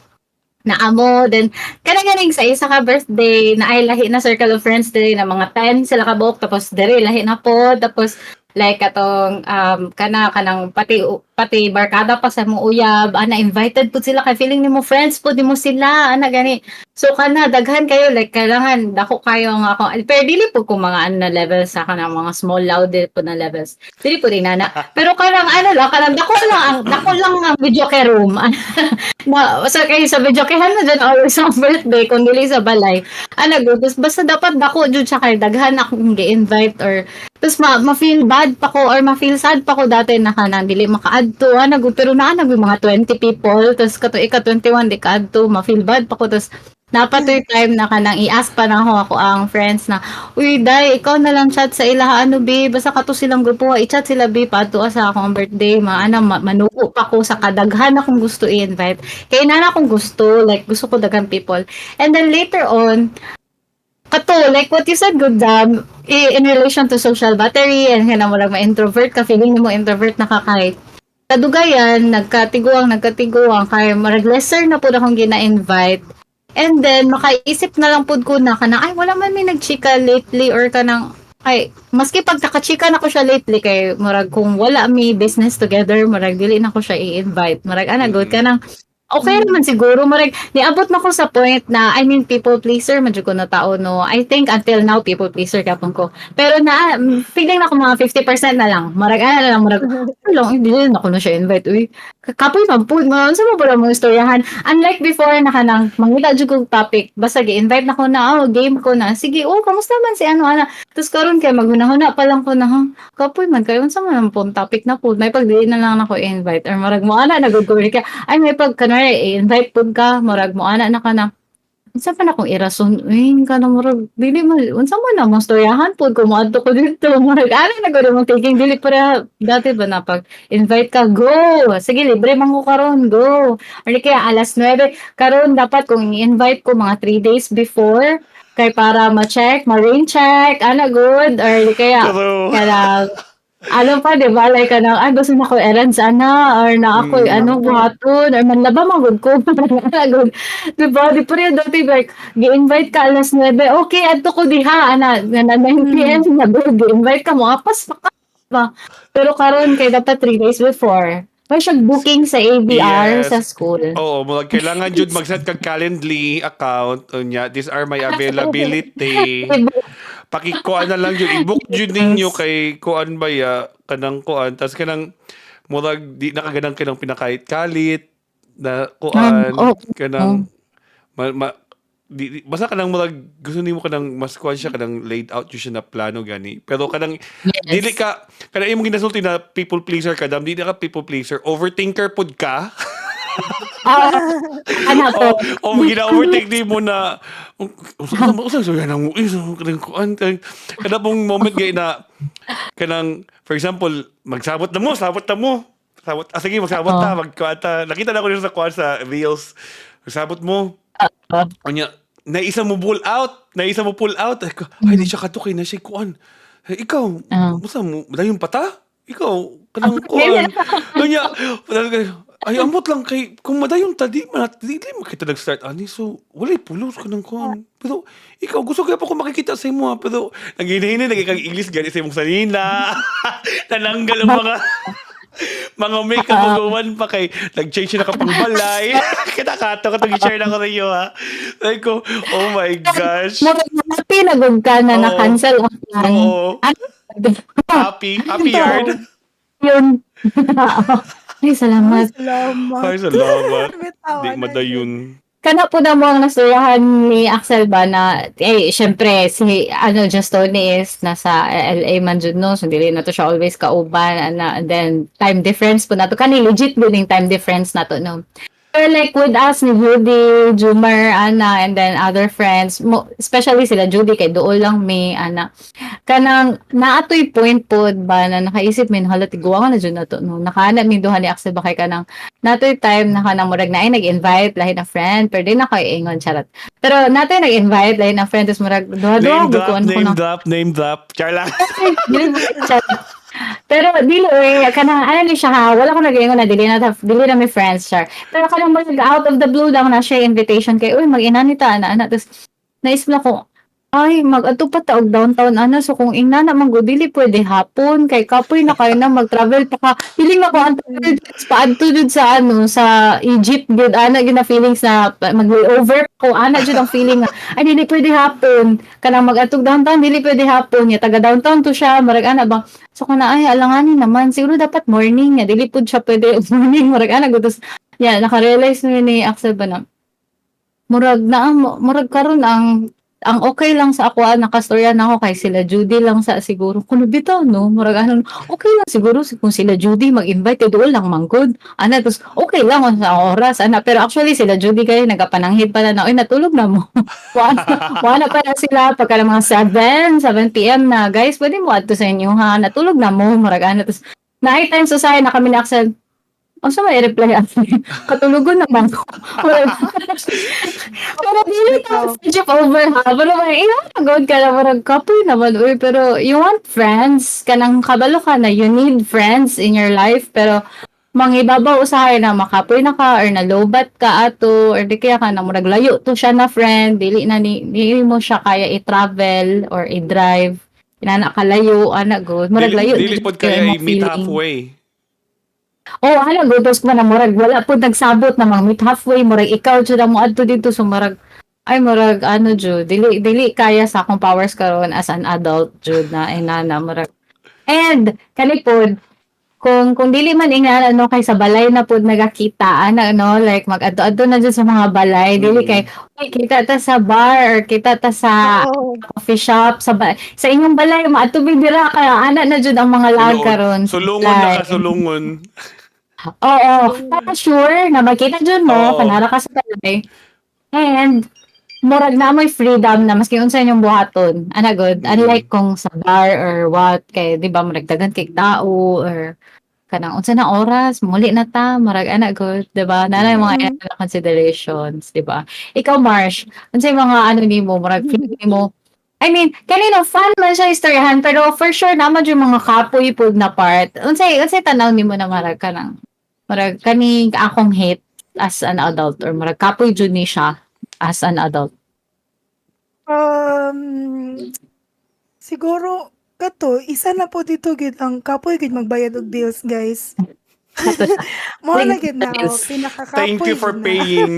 naamo, then kanang ganing sa isa ka birthday na ay lahi na circle of friends diri na mga 10 sila ka buok, tapos diri lahi na po, tapos like katong kana kanang pati pati barkada pa sa mo uyab ana, invited pud sila kay feeling nimo friends pud nimo sila ana gani. So kana daghan kayo, like kailangan dako kayo nga ako, pero dili pud ko mga ano na level sa kanang mga small loud pud na levels, dili pud inana, pero kanang ano lang, kanang dako lang ang videoke room na sa kay sa videokehan na dyan always ang birthday kung dili sa balay ana gud. Basta dapat dako jud siya kay daghan akong gi-invite or tapos ma-feel bad pa ko or ma-feel sad pa ko dati na kanang dili makaadto ana gud, pero naa na mga 20 people, tapos kato ika 21 di kaadto, ma-feel bad pa ko. Tapos napatoy time na kanang i-ask pa na ako ang friends na, "Uy day, ikaw na lang chat sa ilaha, ano be, basta kato silang grupo, i-chat sila be padto sa akong birthday." Maana manuko pa ko sa kadaghan akong gusto i-invite kay nana akong gusto, like gusto ko daghan people. And then later on kato, like what you said, good dam, in relation to social battery and kana mo lang ma-introvert ka, feeling nimo introvert na ka kay kadugayan, nagkatiguang, nagkatiguang, kay marag lesser na pud akong gina-invite. And then, makaisip na lang pud ko na kanang, "Ay, wala man may nagchika lately," or kanang, ay, maski pag nakachika na ko siya lately, kay murag kung wala mi business together, murag dili na ko siya i-invite. Murag, ana, good kanang, Okay naman siguro. Murag, niabot na ko sa point na, I mean, people pleaser, man jud ko na tao, no? I think until now, people pleaser gihapon ko. Pero na, feeling na ko mga 50% na lang. Murag, ano na lang, murag, ano lang, hindi na ako na siya invite. Uy, kapoy man po, mga, unsa mo pala mga istoryahan? Unlike before, na kanang, mangita jud kog topic, basta gi-invite na ko na, oh, game ko na. Sige, oh, kamusta man si ano, ana. Tapos karon kay maghuna-huna pa lang ko na, ha, kapoy man kayo, unsa man ang pong topic na po, may pag dili na lang nako i-invite or murag mo ana na gud ko kaya ay may pag kanari i-invite pud ka, murag mo ana na ka na, unsa man akong irason, uy, kana murag dili man, unsa man na mong storyahan pud kung moadto ko dito, murag ana na gud imong thinking, dili pareha dati ba na pag invite ka, go, sige, libre man ko karon, go, or di kaya alas 9 karon, dapat kung i-invite ko mga 3 days before kay para ma-check, ma-rain check, ana good, or di kaya True. kanang ano pa, di ba? Like, kanang, ay, gusto na ko errands, ana, or na ako, ano, buhaton, or manlaba, magud ko. Ana, good. Di ba? Di pa rin dati, like, gi-invite ka alas 9, okay, adto ko diha, ana, na 9 p.m. na, good, gi-invite ka mo, apas pa ka. Ba? Pero karon kay dapat 3 days before. May siya booking sa ABR sa school. Oo, murag kailangan jud mag-set kag Calendly account unya. These are my availability. Pakikuan na lang jud, i-book jud ninyo kay kuan ba ya kanang kuan, tas kanang murag di nakaganang kanang pinakait-kalit na kuan kanang ma, di, basta kanang murag gusto nimo kanang mas kuan siya, kanang laid out jud siya na plano gani, pero kanang dili ka kanang imong ginasulti na people pleaser ka, dam dili ka people pleaser, overthinker pud ka. Ah, ano to? O oh, gina-overthink di mo na usa ka usa so yan ang isa kanang kuan kada pong moment gay na kanang, for example, magsabot na mo, sabot na mo, sabot, ah, sige, magsabot ta, magkuan ta, nakita na ko dito sa kuan, sa reels, magsabot mo. Unya naisa mo pull out, naisa mo pull out, ay, ay di siya kadto kay na siya kuan. Eh, ikaw, basta mo dayon pata ikaw kanang kuan. Unya ay amot lang kay kung madayon ta, di man di, di man kita nag-start ani, so walay pulos kanang kuan, pero ikaw gusto kaya pa ko makikita sa imo ha, pero naghinay naging kag English gani sa imong sanina, nananggal ang mga makeup mo pa kay nag-change na ka pang balay kita kato katong i-share na ko sa iyo ha, like ko, oh my gosh. Murag happy na gud ka na Oo. na-cancel ang plan. Oo. Ano? Happy happy yard. Yun. Ay, salamat. Salamat. Ay, salamat. Bitaw, Di ano. madayon. Kana po na mo ang nastoryahan ni Axel ba na, eh, syempre, si, ano, Just Tony is nasa LA man jud, no? So, dili na to siya always kauban, ana, and then, time difference po na to. Kani, legit din yung time difference na to, no? Pero like with us, ni Judy, Jumar, Ana, and then other friends, mo, especially sila Judy, kay dool lang may, ana. Kanang, naatoy point pod ba na nakaisip min, hala, tiguan ka na jud na to, no? Nakaana min duha ni Axel ba kay kanang, natoy time na kanang murag na ay nag-invite lahi na friend, pero di na kayo ingon, charot. Pero natoy nag-invite lahi na friend, tapos murag, duha-duha, Name drop, ko ano ko name na. drop, name drop. Char lang. Charot. Pero dili eh, kanang ano ni siya ha, wala ko nag-ingon na dili na mi friends char. Pero kanang murag out of the blue lang na siya invitation kay, uy, mag-ina ni ta ana ana, tapos naisip na ko, ay, mag-adto pa ta og downtown ana, so kung ingna na man gud, dili pwede hapon kay kapoy na kayo na mag-travel pa ka, feeling na ko ang travel paadto jud sa ano, sa Egypt gud ana gyud na feelings na mag-layover ko ana jud ang feeling nga ay dili pwede hapon, kanang mag-adtog downtown dili pwede hapon ya, taga downtown to siya, murag ana ba. So kana ay alanganin naman siguro dapat morning nga, dili pud siya pwede morning, murag ana gud. Tas, yeah, naka-realize ni Axel ba na murag na murag karon ang okay lang sa ako, ah, nakastorya na ako kay sila Judy lang sa siguro kuno bitaw, no, murag ano, okay lang siguro kung sila Judy mag-invite kay dool lang man gud ana, tapos okay lang kung sa oras ana. Pero actually sila Judy kay nagapananghid pa na na, oy, natulog na mo, wala wala pa na sila pagka mga 7 7 p.m. na, guys, pwede mo adto sa inyo ha, natulog na mo, murag ana. Tapos night time society na kami ni Axel. Unsa may reply ate? Katulugon naman ko. Pero dili ta friendship over ha. Pero may ina good ka na murag kapoy naman uy, pero you want friends, kanang kabalo ka na you need friends in your life, pero mangibabaw usahay na makapoy na ka or na lowbat ka ato or di kaya ka na murag layo to siya na friend, dili na ni dili mo siya kaya i-travel or i-drive inana kalayo ana good, murag Dili, layo dili jud pod kayo kaya imong i-meet feeling. halfway. Oh, ana gud, tapos man murag wala pud nagsabot na mga meet halfway, murag ikaw jud ang moadto dito, so murag ay, murag ano jud, dili dili kaya sa akong powers karon as an adult jud na inana murag. And kani pod, kung dili man ingana, no, kay sa balay na pod nagakita ana, no, like mag-adto-adto na jud sa mga balay, dili kay uy, kita ta sa bar or kita ta sa coffee shop sa inyong balay, maadto mi dira kaya ana na jud ang mga lag Tinuod. karon sa Sulungon na balay. ka, sulungon. Oo, para sure na makita jud mo kanara ka sa balay. And murag na mo'y freedom na maski unsa inyong buhaton. Ana gud, unlike kung sa bar or what kay di ba murag daghan kay tao or kanang unsa na oras, muli na ta, murag ana gud, di ba? Naa mga na considerations, di ba? Ikaw, Marsh, unsay mga ano nimo, murag feeling nimo? I mean, kanino fun man siya istoryahan, pero for sure naman yung mga kapoy pud na part. Unsay tanaw nimo na murag kanang murag kani akong hate as an adult or murag kapoy jud ni siya as an adult? Siguro kato isa na po dito gid ang kapoy gid magbayad og bills, guys. Kato siya. Mao na gid na, oh, Bills. pinakakapoy Thank you for gid na. paying.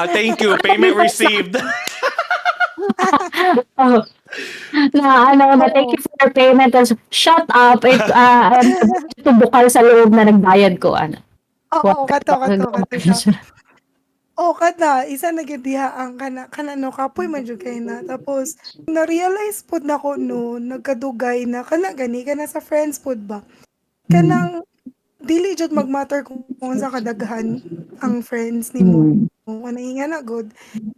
Thank you. Payment received. Oh. Na ano na thank you for your payment. Tapos, shut up. It, ito bukal sa loob na nagbayad ko. Ano. Oo, kato kato kato siya. Oh, kada isa na gid diha ang kana kana, no, kapoy man jud kay na. Tapos na-realize pod nako, no, nagkadugay na kana gani kana sa friends pod ba. Kanang dili jud mag-matter kung unsa kadaghan ang friends nimo. Kanang ingana gud.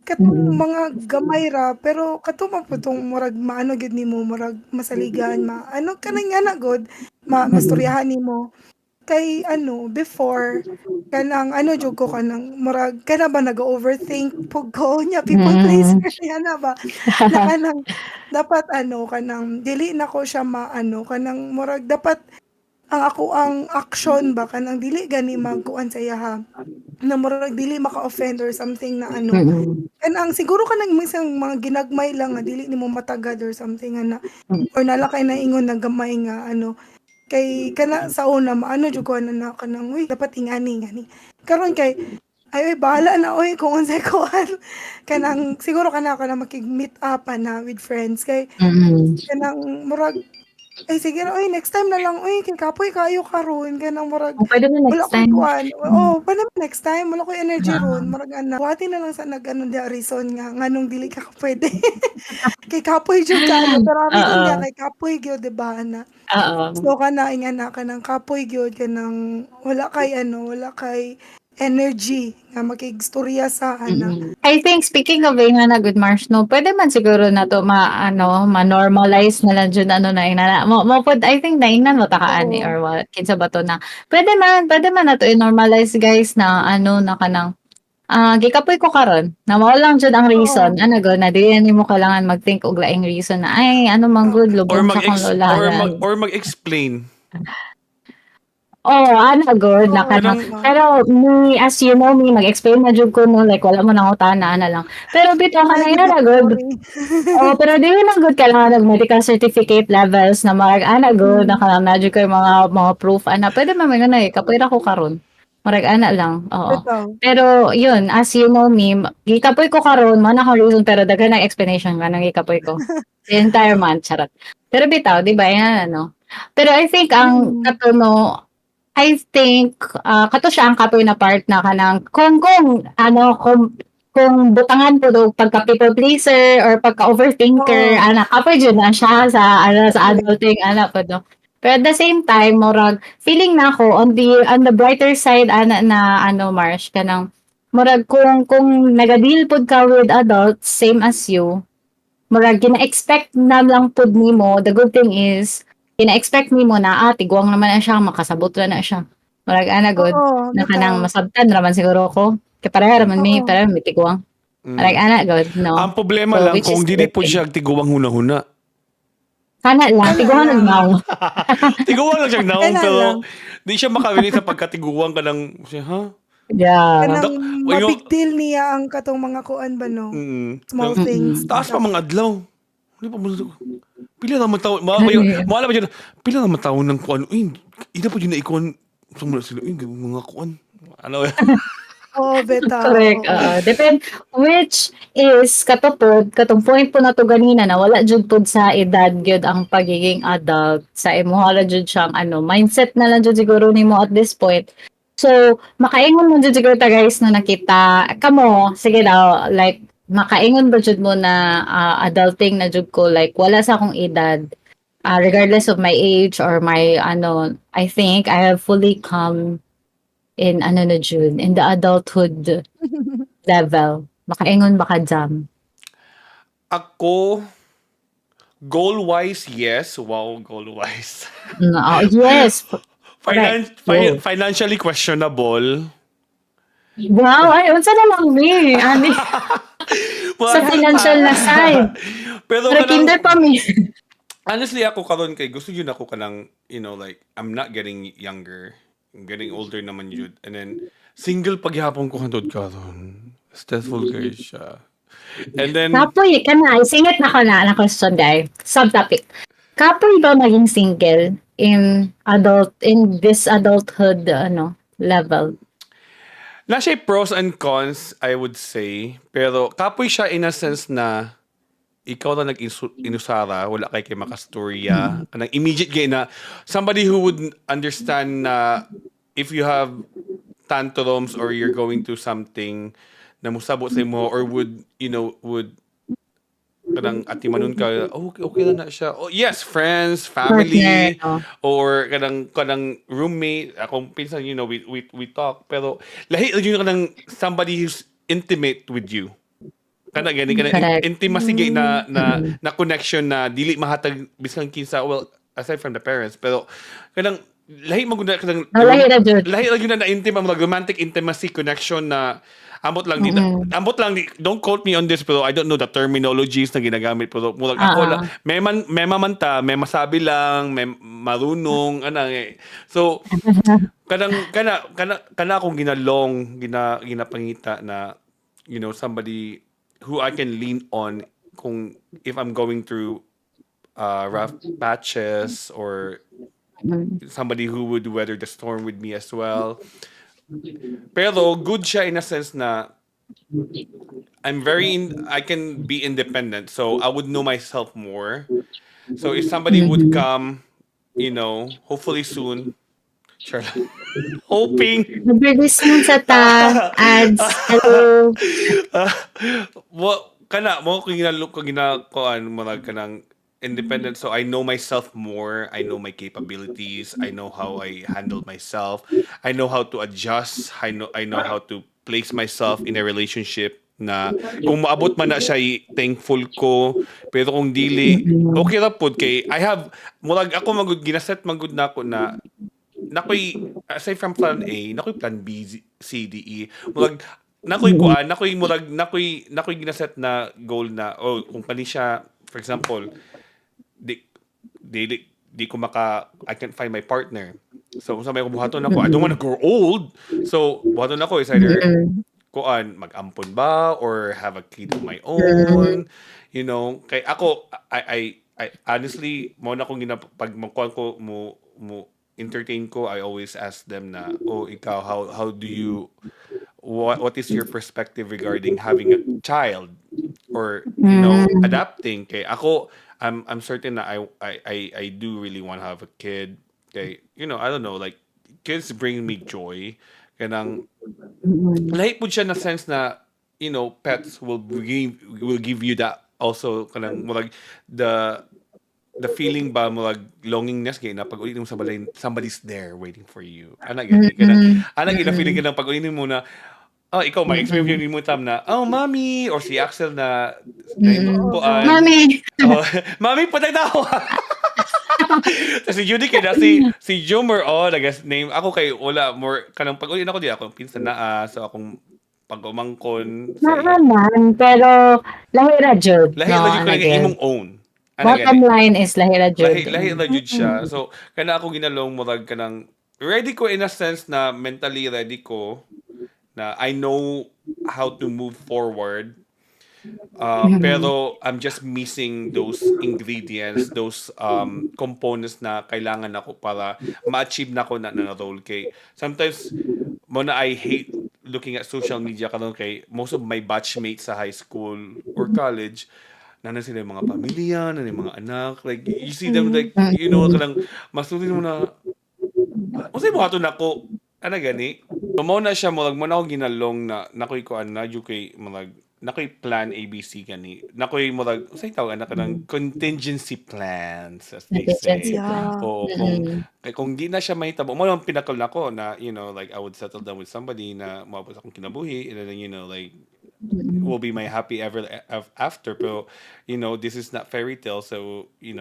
Katong mga gamay ra pero kato man pud tong murag maano gyud nimo, murag masaligan, ma ano kanang ingana gud, ma mastoryahan nimo. Kay ano before, kanang ano jud ko, kanang murag kana ba nag-overthink pud ko nya, people pleaser ana ba na kanang dapat ano, kanang dili na ko siya maano, kanang murag dapat ang ako ang action ba, kanang dili gani magkuan sa iyaha na murag dili maka-offend or something na ano, kanang siguro kanang minsan mga ginagmay lang nga dili nimo matagad or something ana or nala kay naingon na gamay nga ano, kay kana sa una maano jud ko ana na kanang uy, dapat ingani ngani. Karon kay ay, uy, bahala na oy kung unsay kuan, kanang siguro kana kanang makig-meet up na with friends kay kanang murag ay, sige ra oy, next time na lang oy, kay kapoy kaayo karon, kanang murag Oh, pwede mo wala next koy time. kuan, oo, pwede mo next time, wala koy energy ron, murag ana, buhati na lang sa nag ano diha reason nga nganong dili ka pwede kay kapoy jud kaayo, pero ang reason diha kay kapoy gyud, di ba, ana? Oo. So kana ingana, kanang kapoy gyud, kanang wala kay ano, wala kay energy nga makigstorya sa ana. I think speaking of nga na good, Marsh, no, pwede man siguro na to ma ano, ma-normalize na lang jud ano na ingana. Mo pod, I think naingnan mo ta ka ani or what, kinsa ba to na. Pwede man na to i-normalize, guys, na ano na kanang gikapoy ko karon na mao lang jud ang reason. Ano go na dili nimo kailangan mag-think og laing reason na ay ano man good Or lubong sa mag akong lola. or mag or mag-explain. Oh, ana good na kanang. Pero me, as you know me, mag-explain na jud ko, no, like wala mo nang utana, ana lang. Pero bitaw ka na na good. Oh, pero di na good kailangan og medical certificate levels na marag ana good na kanang na jud ko yung mga proof ana. Pwede man man na eh, kapoy ra ko karon. Marag ana lang. Oo. Bitaw. Pero yun, as you know me, gikapoy ko karon, mo na akong reason pero daghan ang explanation nga nang gikapoy ko. The entire month, charot. Pero bitaw, di ba, yan ano. Pero I think ang kato, no, I think kato siya ang kapoy na part na kanang kung ano kung butangan po do pagka people pleaser or pagka overthinker, ana kapoy jud na siya sa ano, sa adulting ana po, no. Pero at the same time, murag feeling na ako on the brighter side ana na ano, Marsh, kanang murag kung nagadeal pod ka with adults same as you, murag gina-expect na lang pod nimo. The good thing is gina-expect nimo na ah, tiguang naman na siya, makasabot ra na siya, murag ana good na kanang masabtan raman siguro ko kay pareha raman mi, pareha mi tiguang, murag ana good, no? Ang problema So, lang which kung is dili good po thing. siya tiguang huna-huna. Kana lang, Kana tiguang lang. nagnaw. Tiguang lang siya naong Kana pero lang. di siya makarelate sa pagkatiguang ka lang siya, ha? Yeah. Kanang ma-big deal niya ang katong mga kuan ba, no? Small things. Taas pa mga adlaw. Hindi pa mo. Pila naman taon, ma Ano ma ba dyan, pila naman taon ng kuan. Uy, ina po yun na ikuan. Sumula sila, "Uy, mga kuan." Ano? Oo, bitaw. Correct. Oo. Oo. Depend which is kato pod, katong point po nato ganina na wala jud pod sa edad gyud ang pagiging adult, sa imuha ra jud siyang ano, mindset na lang jud siguro nimo at this point. So, makaingon mo jud siguro ta, guys, na nakita kamo, sige daw, like makaingon ba jud mo na adulting na jud ko, like wala sa akong edad, regardless of my age or my ano, I think I have fully come in ano na jud, in the adulthood level? Makaingon ba ka, Jam? Ako, goal-wise, yes. Wow, goal-wise. Oh, yes. Go. Financially questionable. Wow, ay, unsa na lang mi? Ani, sa financial na side. Pero Pero kanang, kinder pa mi. Honestly, ako karon kay gusto yun ako kanang, like, I'm not getting younger. I'm getting older naman yun. And then, single paghapon ko hantod karon. Stressful kay siya. And then, Kapoy, kana, singit na ko na question, guy. Subtopic. Kapoy ba maging single in this adulthood ano level? Na siya pros and cons, I would say. Pero kapoy siya in a sense na ikaw na nag-inusara, wala kay makastorya. Kanang immediate gay na somebody who would understand na if you have tantrums or you're going to something na musabot sa imo or would, you know, would kanang atimanon ka, "Oh, okay, okay lang na siya." Oh, yes, friends, family, Partner, no? or kanang roommate, akong pinsan, we talk, pero lahi lang yun kanang somebody who's intimate with you. Kana gani kanang Correct. Intimacy gay na connection na dili mahatag bisan kinsa, well, aside from the parents, pero kanang lahi man gud na kanang Oh, lahi na jud. Lahi lang yun na intimate, mga romantic intimacy connection na ambot lang di ambot lang di, don't quote me on this, pero I don't know the terminologies na ginagamit, pero murag ako lang may man ta may masabi lang, may marunong ana eh. So kanang kana akong ginalong ginapangita na somebody who I can lean on kung if I'm going through rough patches or somebody who would weather the storm with me as well. Pero good siya in a sense na I can be independent, so I would know myself more. So if somebody would come, hopefully soon. Sure. Hoping. Mag-release man sa ta ads. Hello. Well, kana mo ko ginalo ko ginakuan, murag kanang independent, so I know myself more, I know my capabilities, I know how I handle myself, I know how to adjust, I know how to place myself in a relationship na kung maabot man na siya, thankful ko, pero kung dili, okay ra pod kay I have murag ako magud ginaset magud nako na nakoy aside from plan A, nakoy plan B, C, D, E. Murag nakoy kuan, nakoy murag nakoy ginaset na goal na, oh, kung kani siya, for example, di ko maka I can't find my partner. So kung sa may buhaton ako, I don't wanna grow old. So buhaton ako is either kuan, mag-ampon ba or have a kid of my own. Kay ako, I honestly mo na akong gina pag mo kuan ko mo entertain ko, I always ask them na, "Oh, ikaw, how do you what is your perspective regarding having a child or adapting?" Kay ako, I'm certain na I do really want to have a kid. Kay I don't know, like kids bring me joy. Kanang lahi pud siya na sense na pets will give you that also, kanang murag the feeling ba, murag longingness kay na pag uli mo sa balay, somebody's there waiting for you, ana gani kanang ana gina feeling kanang pag uli mo na, oh, ikaw may experience mo tam na, "Oh, mommy," or si Axel na kuan. Mami. Oh, "Mami, patay na ako." Tapos si Judy kay na si Jomer, oh, nagas name ako kay wala more kanang pag uli nako di ako pinsan na so akong pag-umangkon sa Naaman, pero lahi ra jud. Lahi No, ra jud ana ko gyud. Imong own. Ana Bottom gani. Line is lahi ra jud. Lahi ra jud siya. So kana ako ginalong murag kanang ready ko in a sense na mentally ready ko na I know how to move forward. Pero I'm just missing those ingredients, those components na kailangan ako para ma-achieve nako na role kay sometimes mao na I hate looking at social media karon kay most of my batchmates sa high school or college naa na sila yung mga pamilya, naa na yung mga anak, like you see them, like kanang masulti mo na unsay buhaton nako ana gani. So mao na siya, murag mao na ako ginalong na nakoy kuan na jud kay murag nakoy plan ABC gani. Nakoy murag unsay tawag ana, kanang contingency plans, as they say. Contingency plan. Oo, kung kay kung di na siya mahitabo, mao lang pinakol nako na like I would settle down with somebody na moabot sa akong kinabuhi and then like will be my happy ever after. Pero this is not fairy tale, so we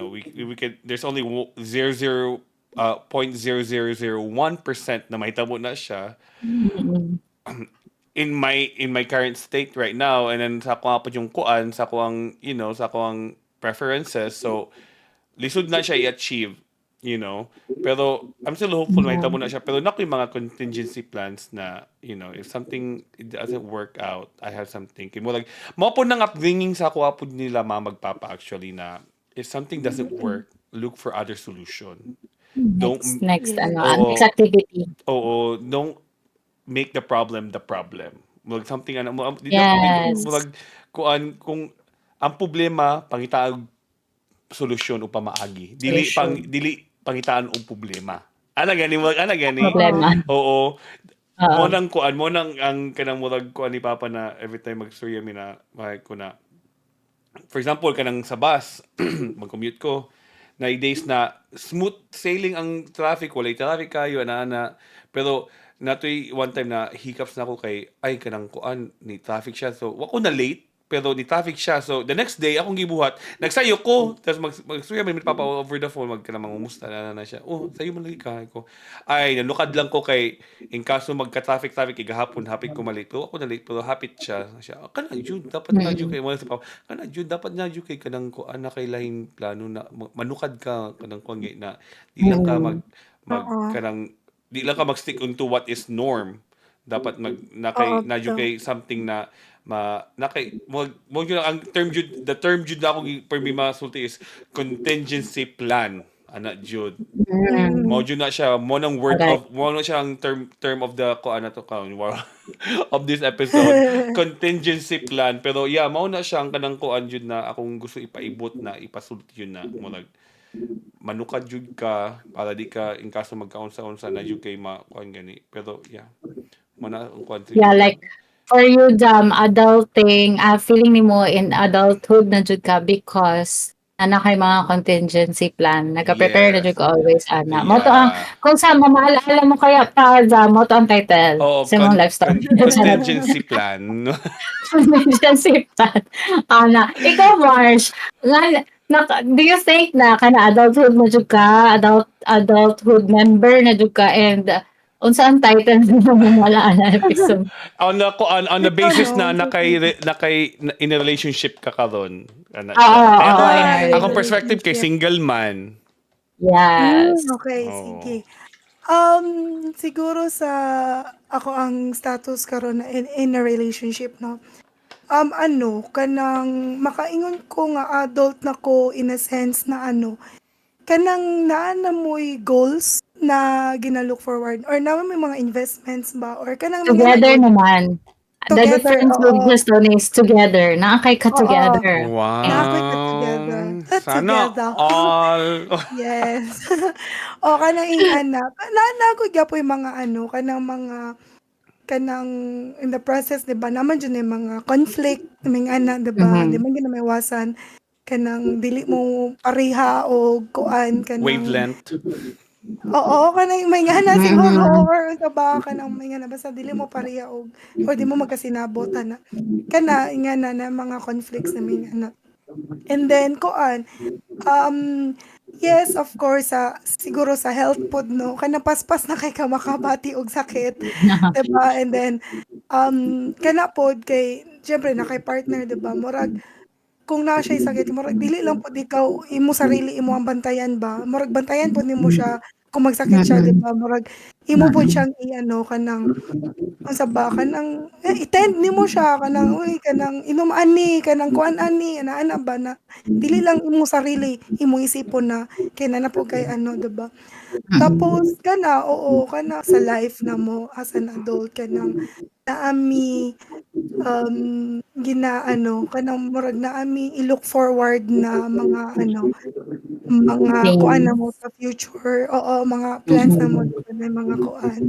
could there's only zero zero 0.0001% na mahitabo na siya in my current state right now, and then sa ako pa yung kuan sa ako ang sa ako ang preferences, so lisod na siya i-achieve. Pero I'm still hopeful mahitabo na siya, pero naa koy mga contingency plans na if something, it doesn't work out, I have something. Kay mo like mao po nang upbringing sa ako pod nila mama ug papa actually, na if something doesn't work, look for other solution. Don't Next, next ano, Oo. Next activity. Oo, don't make the problem the problem. Murag something ano mo di murag kuan, kung ang problema, pangitaag solusyon upang maagi. Dili Solusyon. Pang dili pangitaan og problema. Ana gani mo, ana gani. Problema. Oo. Oo. Mao nang kuan, mao nang ang kanang murag kuan ni Papa na every time magstorya mi na ko na, for example, kanang sa bus, mag-commute ko na days na smooth sailing ang traffic, walay traffic kayo, ana ana, pero natoy one time na hiccups na ako kay ay kanang kuan ni traffic siya, so wa ko na late pero ni traffic siya. So the next day, akong gibuhat, nagsayo ko, tapos magstorya mi ni Papa over the phone, mag kanang mangumusta na siya, "Oh, sayo man lagi ka." Ko, "Ay, nanukad lang ko kay in kaso magka-traffic traffic kay gahapon hapit ko malate, pero ako na late, pero hapit siya." Siya, "Kana jud dapat na jud kay mo sa Papa, kana jud dapat na jud kay kanang kuan na kay lahing plano na manukad ka kanang kuan na di lang ka mag mag kanang di lang ka mag-stick onto what is norm. Dapat mag na kay na jud kay something na ma na kay mo jud ang term jud, the term jud na ako permi masulti is contingency plan, ana jud." Mao jud na siya, mo nang word of mo na siya ang term of the kuan na to kaon, wow, of this episode, contingency plan. Pero yeah, mao na siya ang kanang kuan jud na akong gusto ipaibot na ipasulti yun na murag manukad jud ka para di ka in kaso magkaunsa-unsa na jud kay ma kuan gani. Pero yeah, mo na ang kuan. Yeah, like for you, Jam, adulting, feeling nimo in adulthood na jud ka because ana kay mga contingency plan. Nagka-prepare na jud ka always ana. Mao to ang kung sa maalala mo kaya pa, Jam, mao to ang title Oo, sa imong life story. Contingency plan. Contingency plan. Ana, ikaw, Marsh, nga, do you think na kana adulthood mo jud ka, adulthood member na jud ka, and unsa ang title na mo wala na episode? On the kuan, on the Ito, basis no? na nakay nakay in a relationship ka karon, ana Oo, siya. Kaya oo, ako, in a akong perspective kay relationship. Single man. Okay, sige. Siguro sa ako ang status karon na in a relationship, no. Ano, kanang makaingon ko nga adult na ko in a sense na ano, kanang naa na mo'y goals na gina-look forward or naa may mga investments ba or kanang mga Together naman. The Together, difference with oo. this one is together. Naa kay ka together. Wow. Naa ko'y ka together. Sana Together. all. Yes. O kanang ingana. Na ko gyapoy mga ano, kanang mga kanang in the process, 'di ba? Naman jud yung mga conflict, may ana, 'di ba? Di man gyud na maiwasan kanang dili mo pareha o kuan kanang Wavelength. Oo, kanang may ngana siguro or unsa ba, kanang may ngana basta dili mo pareha og or di mo magkasinabot ana. Kana ingana na mga conflicts na may ngana. And then kuan, yes, of course, sa siguro sa health pod, no, kanang paspas na kay ka makabati og sakit, 'di ba? And then kana pod kay siyempre na kay partner, 'di ba? Murag kung naa siya'y sakit, murag dili lang pod ikaw imo sarili imo ang bantayan ba, murag bantayan pod nimo siya. Kung magsakit siya, 'di ba, murag imo pud siyang i-ano, kanang unsa ba, kanang i-tend nimo siya, kanang, uy, kanang inom ani, kanang kuan ani, ana-ana ba na dili lang imong sarili imong isipon na kay naa na pud kay ano, 'di ba? Tapos kana, oo, kana sa life namo as an adult, kanang naa mi gina-ano, kanang murag naa mi i-look forward na mga ano, mga kuan namo Things. Sa future, oo, mga plans namo na mga kuan.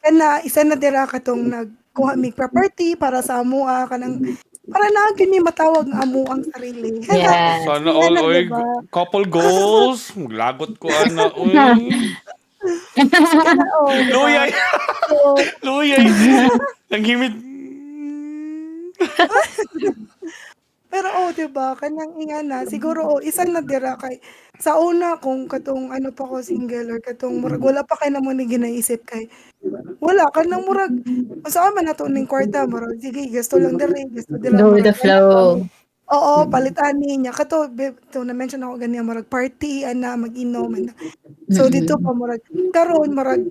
Kana isa na dira katong nagkuha mig property para sa amoa, kanang para naa gyud mi matawag nga amoang sarili. Sana all, Ingana, oy, 'di ba? Couple goals. Maglagot ko ana, oy. Kana, oh, 'di ba? Luyay. So Luyay. Nanghimit. Pero oh, 'di ba, kanang ingana siguro, oh, isa na dira kay sa una kung katong ano pa ko, single or katong murag wala pa kay namo ni ginaisip, kay wala, kanang murag unsaon man nato ning kwarta, murag sige, gasto lang diri, gasto dira, Go with murag the flow. Oo, palit ani niya kato be to na-mention nako ganiya, murag party ana, mag-inom ana. So didto pa murag karon, murag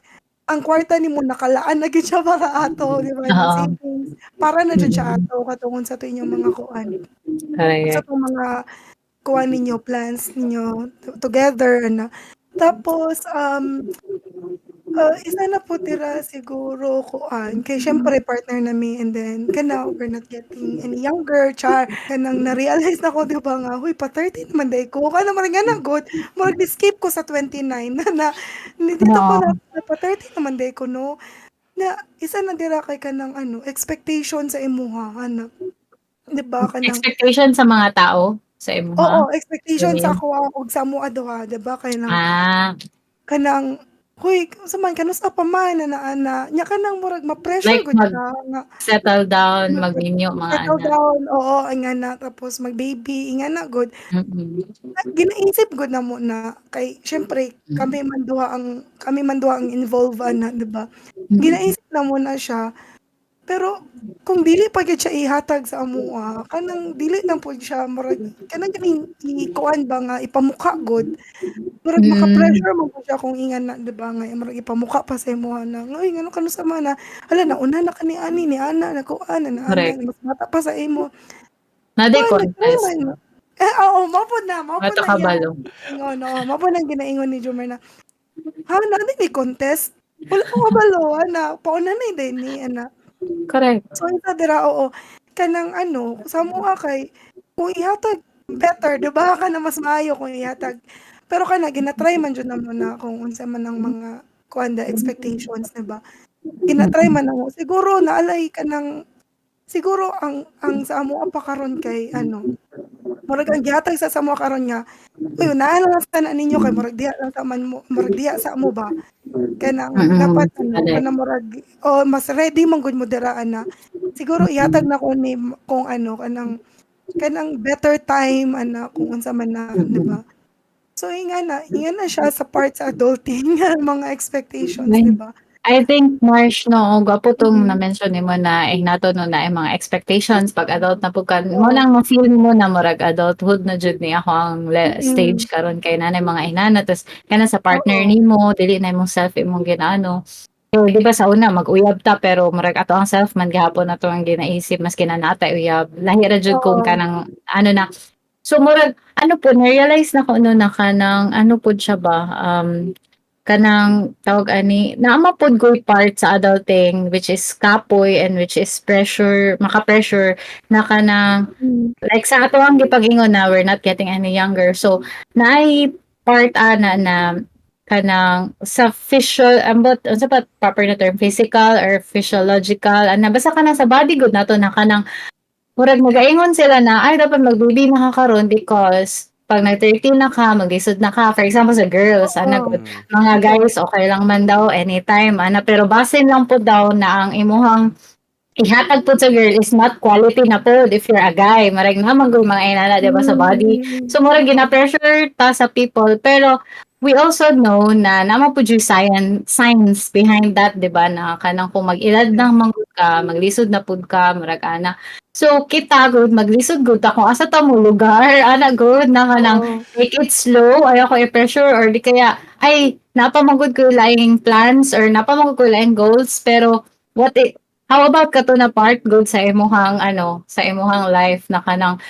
ang kwarta nimo nakalaan na gyud siya para ato, 'di ba, imong savings para na jud siya ato katong unsa to inyong mga kuan. Unsa tong mga kuan ninyo, plans ninyo together ana. Tapos isa na pud dira siguro, kuan kay siyempre partner na mi, and then kana we're not getting any younger, char. Kanang na-realize nako, 'di ba, nga, "Huy, pa-30 naman diay ko." Kana murag ingana gud, murag ni-skip ko sa 29 na didto ko na pa-30 naman diay ko, 'no. Na isa na dira kay kanang ano, expectation sa imuha ana. 'Di ba, kanang Expectation sa mga tao sa imuha? Oo, expectation You sa mean? akoa ug sa amoa duha, 'di ba, kay nang kanang, "Huy, unsa man, kanus-a pa man?" ana-ana. Nya kanang murag ma-pressure Like gud mag ka nga settle down, magminyo, mga settle ana. down, oo, ingana, tapos mag-baby, ingana gud. Ginaisip gud namo na kay siyempre kami man duha ang involve ana, 'di ba? Ginaisip namo na siya, pero kung dili pa gyud siya ihatag sa amoa, kanang dili lang pud siya murag kanang ganing ikuan ba nga ipamukha gud. Murag maka-pressure man gud siya kung ingana, 'di ba, nga murag ipamukha pa sa imuha na, "Uy, ngano kanus-a man na, hala, nauna na ka ni ani, ni ana, nakuan, ana, mas bata pa sa imo." Naa day Kuan nag-try contest. man eh, oo, mao pud na, mao pud Ato na iyang kabalo. ingon, oo, mao pud nang ginaingon ni Jumer na, "Ha, naa din ni contest? Wala ko kabalo ana, pauna na diay ni ana." So isa dira, oo, kanang ano, sa amoa kay kung ihatag better, 'di ba, kanang mas maayo kung ihatag. Pero kana gina-try man jud namo na kung unsa man ang mga kuan, the expectations, 'di ba? Gina-try man namo. Siguro naalay kanang siguro ang sa amoa pa karon kay ano, murag ang gihatag sa amoa karon nga, "Uy, unahan na lang sana ninyo kay murag diha lang sa man mo, murag diha sa amo ba." Kanang dapat ano, kanang murag, oh, mas ready man gud mo dira ana. Siguro ihatag nako ni kung ano, kanang better time ana, kung unsa man na, 'di ba? So ingana siya sa part sa adulting nga mga expectations, 'di ba? I think, Marsh, no, gwapo tong na-mention nimo na nato, no, na mga expectations pag adult na pud ka. Mo nang ma-feel mo na murag adulthood na jud ni ako ang stage karon kay naa nay mga inana, tas kana sa partner nimo, dili na imong self imong ginaano. So, di ba, sa una mag-uyab ta pero murag ato ang self man gihapon ato ang ginaisip maski na naa tay uyab. Lahi ra jud kung kanang ano na. So murag ano po, na-realize na ko, no, na kanang ano pud siya ba, kanang tawag ani, naa man pud ko'y part sa adulting which is kapoy and which is pressure, maka-pressure na kanang like sa ato ang gipag-ingon na we're not getting any younger. So naay part ana na kanang sa physical, ambot unsa pa proper na term, physical or physiological ana, basta kanang sa body gud nato na kanang murag nagaingon sila na, "Ay, dapat mag-baby na ka karon because pag nag-30 na ka, maglisod na ka." For example, sa girls, ana gud. Mga guys, okay lang man daw anytime ana, pero basin lang pud daw na ang imuhang ihatag pud sa girl is not quality na pud if you're a guy. Murag naa man gud mga inana, di ba, sa body. So murag gina-pressure ta sa people, pero we also know na naa man pud yung science behind that, di ba, na kanang kung mag-edad na man gud ka, maglisod na pud ka, murag ana. So kita gud maglisod gud ta kung asa ta mo lugar ana gud na kanang take it slow, ayaw ko i-pressure or di kaya ay napa man gud ko laing plans or napa man gud ko laing goals, pero what it, how about kato na part gud sa imuhang ano, sa imuhang life na kanang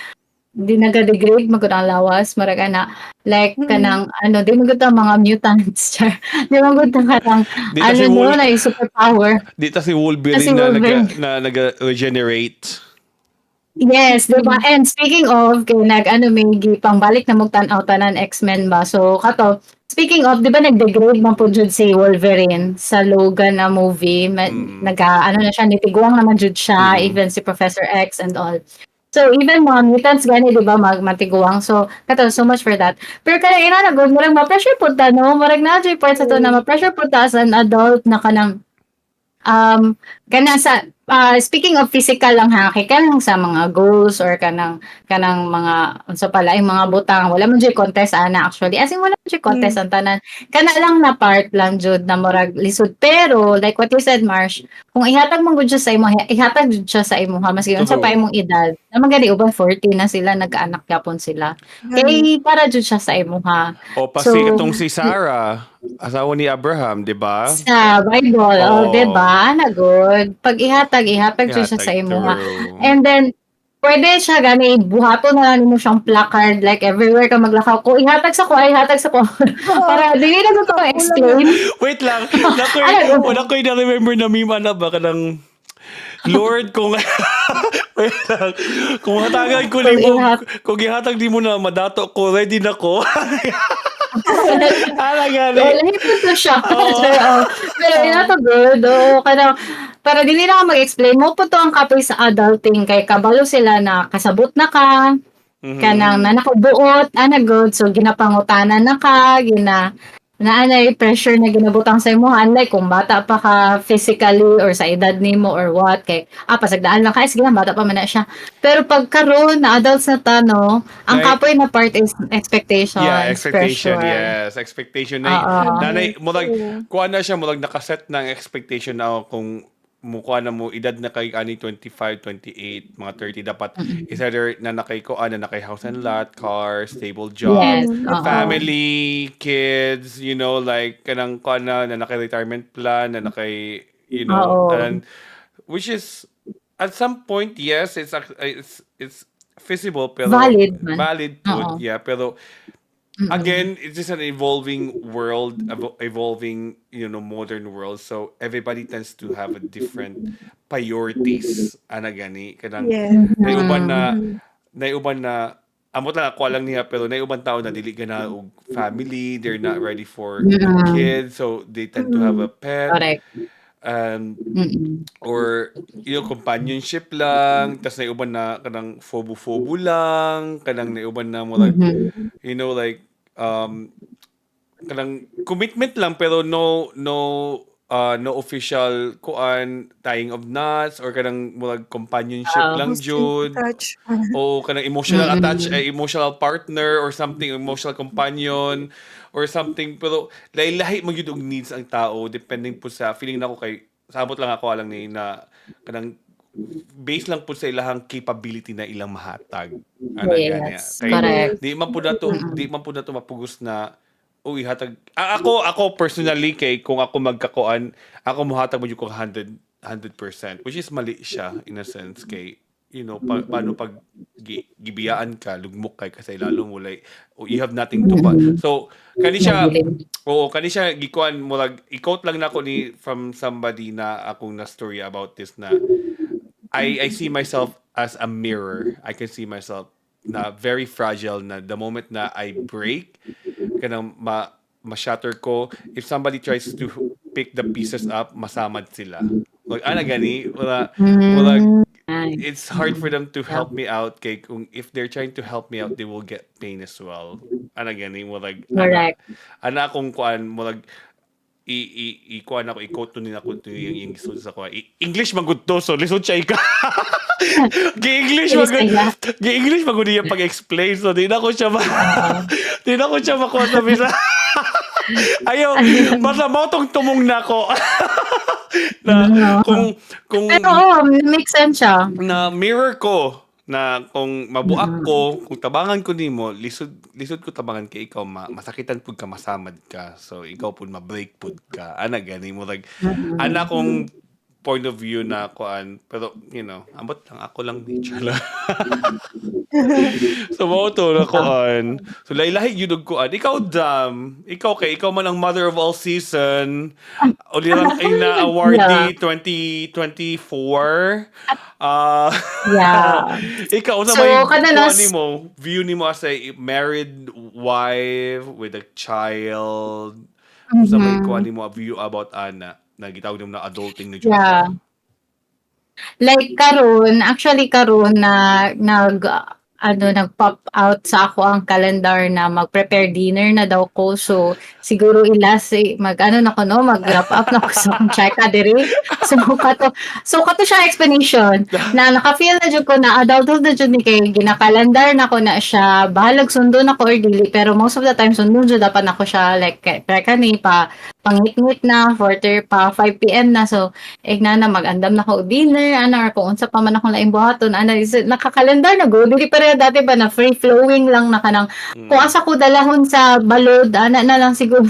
di naga-degrade man gud ang lawas, marag ana, like kanang ano, di man gud ta mga mutants, char, di man gud ta kanang Di ta ano si no Wol na superpower. Di ta si Wolverine Si na Wolverine. Naga regenerate. Yes, di ba? And speaking of, kay nag ano may gipangbalik na mog tan-aw tanan X-Men ba. So kato, speaking of, di ba nag-degrade man pud jud si Wolverine sa Logan na movie? Naga ano na siya, nitiguang naman jud siya, even si Professor X and all. So even mga mutants gani, di ba, mag matiguang. So kato, so much for that. Pero kanang ina na gud, murag ma-pressure pud ta, no? Murag na jud part sa to na ma-pressure pud ta as an adult na kanang kana sa speaking of physical lang ha, kay kanang sa mga goals or kanang kanang mga unsa pala yung mga butang, wala man jud contest ana actually. As in wala man jud contest ang tanan. Kana lang na part lang jud na murag lisod, pero like what you said, Marsh, kung ihatag man gud siya sa imo, ihatag jud siya sa imo ha, maski unsa True. pa imong edad. Naman gani uban 40 na sila, nagkaanak gyapon sila. Kay para jud siya sa imo ha. O pa So, si katong si Sarah, asawa ni Abraham, di ba? Sa Bible, oh, Oo. 'di ba? Na good. Pag ihatag, ihatag jud siya sa imo ha. True. And then pwede siya gani buhaton na lang nimo siyang placard, like everywhere ka maglakaw ko, ihatag sa ko, ay ihatag sa ko, para dili na ko explain. Wait lang. Nakoy, Ano? wala ko'y na-remember na meme, ana ba kanang Lord, kung wait lang. Kung hatagan ko Kung nimo, kung gihatag nimo na madato ko, ready na ko. Ala gani. Oh, lahi po to siya. Oo. Pero, pero ina to good. Oo, kanang para dili na ka mag-explain mo po to ang kapoy sa adulting kay kabalo sila na kasabot na ka, kanang na nakabuot, ana good. So ginapangutanan na ka, gina na anay pressure na ginabutang sa imo, unlike kung bata pa ka physically or sa edad nimo or what, kay pasagdaan lang ka, sige lang, bata pa man na siya, pero pag karon na adults na ta, no, ang kapoy na part is expectations, Yeah, expectation, pressure. Yes. Expectation na Oo. nanay murag kuha na siya, murag nakaset ng expectation na kung mukuha na mo edad na kay ani 25, 28, mga 30, dapat is either na nakay kuha na nakay house and lot, car, stable job, Yes, oo. family, kids, like kanang kuha na na nakay retirement plan, na nakay Oo. and which is at some point, yes, it's feasible, pero Valid man. Valid pud, Oo. yeah, pero again, it's just an evolving world, evolving, modern world. So everybody tends to have a different priorities. Ana gani kanang naiuban na naiuban na amot lang, ako lang niya, pero naiuban tao na dili gana og family, they're not ready for kids, so they tend to have a pet. Or companionship lang, tas naiuban na kanang fobo-fobo lang, kanang naiuban na mo like like kanang commitment lang pero no official kuan, tying of knots or kanang murag companionship Oo. lang No string jud. attached. O kanang emotional attach eh, emotional partner or something, emotional companion or something, pero lahi-lahi man gyud og needs ang tao depending po sa feeling nako, kay sabot lang ako alang ni na kanang based lang po sa ilahang capability na ilang mahatag. Ana gani. Kay di man po nato di man po nato mapugos na o ihatag. Ako personally, kay kung ako magkakuan, ako mohatag mo jud ko 100 100%, which is mali siya in a sense kay paano pag gibiyaan ka, lugmok kay kasi lalo mo, like, oh, you have nothing to pa. So kani siya Nabilin. Oo, kani siya gikuan, murag i-quote lang nako ni from somebody na akong na story about this na I see myself as a mirror. I can see myself na very fragile, na the moment na I break, kanang ma ma-shatter ko, if somebody tries to pick the pieces up, masamad sila. Like ana gani, wala wala Ay. it's hard for them to help me out kay kung if they're trying to help me out, they will get pain as well. Ana gani, murag ana ana akong kuan, murag i i i kuan ako, i-quote to nila ko to yung gisulti sa kuan. English man gud to, so lisod siya ika. Gi-English man gud. Bisaya. Gi-English man gud niya pag-explain, so di na ko siya makuha sa Bisaya. Ayaw, basta mao tong tumong nako na kung Pero oo, make sense siya. Na mirror ko na kung mabuak ko, kung tabangan ko nimo, lisod lisod ko tabangan kay ikaw masakitan pud ka, masamad ka. So ikaw pud ma-break pud ka. Ana gani mo like ana kong point of view na kuan, pero ambot lang, ako lang nature lang. So mao to na kuan. So lahi-lahi gyud og kuan. Ikaw, Dam, ikaw kay ikaw man ang mother of all season. Ulirang ay na awardee 2024. Ikaw sa So, may kana kuan nimo, view nimo as a married wife with a child. Sa may kuan nimo view about ana na gitawag nimo na adulting na jud ka. Like karon, actually karon na nag ano, nag-pop out sa ako ang calendar na mag-prepare dinner na daw ko. So siguro ilas eh, mag ano na ko no, mag-wrap up na ko sa akong chika diri. So kato siya explanation na naka-feel na jud ko na adulthood na jud ni kay ginakalendar na ko na siya. Bahalag sundon ako or dili, pero most of the time sundon jud dapat nako siya, like kay pre kani pa pangitngit na 4 pa 5 p.m. na, so na na mag-andam na ko og dinner ana or kung unsa pa man akong laing buhaton ana is nakakalendar na go. Dili pareha dati ba na free flowing lang na kanang kung asa ko dalahon sa balod ana na lang siguro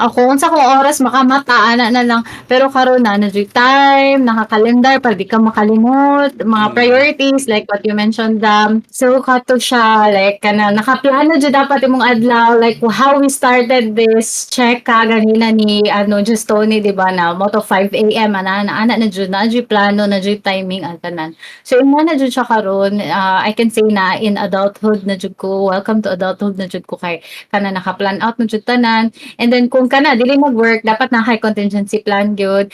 ako, unsa kong oras makamata ana na lang. Pero karon na na jud time, nakakalendar para di ka makalimot mga priorities, like what you mentioned, Dam. So kato siya, like kana nakaplano jud dapat imong adlaw, like how we started this check ka ganina ni ano, just Tony, di ba, na moto 5 a.m. ana ana ana na jud na jud plano na jud timing ang tanan. So ina na jud siya karon, I can say na in adulthood na jud ko, welcome to adulthood na jud ko kay kana naka-plan out na jud tanan. And then kung kana dili mag-work, dapat na kay contingency plan gyud.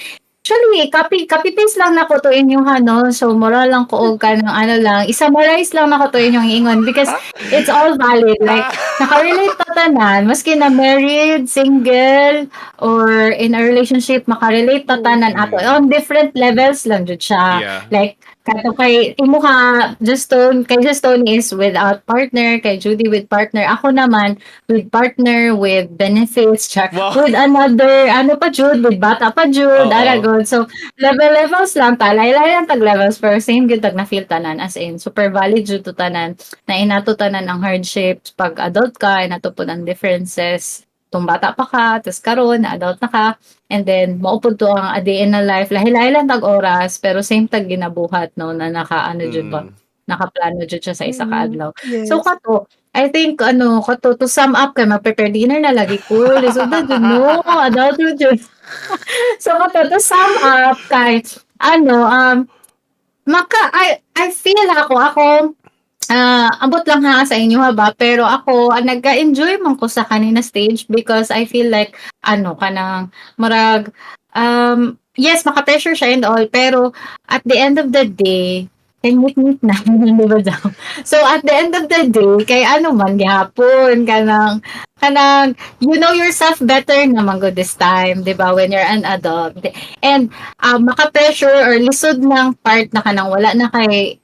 Actually, copy copy paste lang nako to inyo ha, no? So moral lang ko og kanang ano lang, i-summarize lang nako to inyong ingon because it's all valid. Like naka-relate ta tanan, maski na married, single, or in a relationship, makarelate ta tanan ato. On different levels lang jud siya. Like kato kay imo ka Justin, kay Justin is without partner, kay Judy with partner. Ako naman with partner, with benefits, check, with another ano pa jud, with bata pa jud, Oo. Ara good. So level levels lang ta, lahi lang tag levels, pero same gyud tag na feel tanan, as in super valid jud to tanan na inato tanan ang hardships pag adult ka, inato pud ang differences tung bata pa ka, tas karon na adult na ka, and then mao pud to ang a day in a life, lahi-lahi lang tag oras, pero same tag ginabuhat, no, na naka ano jud ba, nakaplano jud siya sa isa ka adlaw. So kato, I think ano, kato to sum up kay mag-prepare dinner na lagi ko, lisod na jud no, adulthood jud. So kato to sum up kay ano maka I feel ako ambot lang ha sa inyo ha ba, pero ako nagka-enjoy man ko sa kanina stage because I feel like ano kanang murag yes, maka-pressure siya and all, pero at the end of the day kay ngit na, di ba daw? So at the end of the day kay ano man gihapon kanang you know yourself better naman good this time, di ba, when you're an adult. And maka-pressure or lisod ng part na kanang wala na kay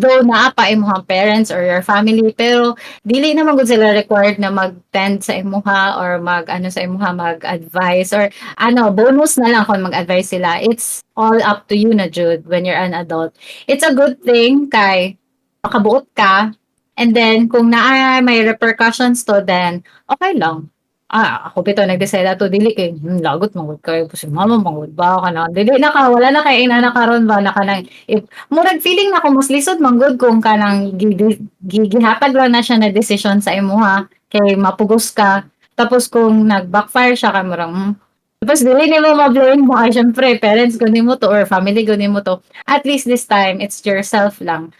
though naa pa imong parents or your family, pero dili naman gud sila required na mag-tend sa imuha or mag ano sa imuha, mag-advise or ano, bonus na lang kung mag-advise sila. It's all up to you na jud when you're an adult. It's a good thing kay makabuot ka, and then kung naa may repercussions to, then okay lang. Ako bitaw nag-decide ato dili kay lagot man gud kayo si mama man gud ba kana dili na ka, wala na kay ina na karon ba na kanang if murag feeling na ko mas lisod man gud kung kanang gihatag lang na siya na decision sa imuha kay mapugos ka, tapos kung nag-backfire siya kay murag Tapos dili nimo ma-blame mo ay syempre parents ko nimo to or family ko nimo to. At least this time it's yourself lang.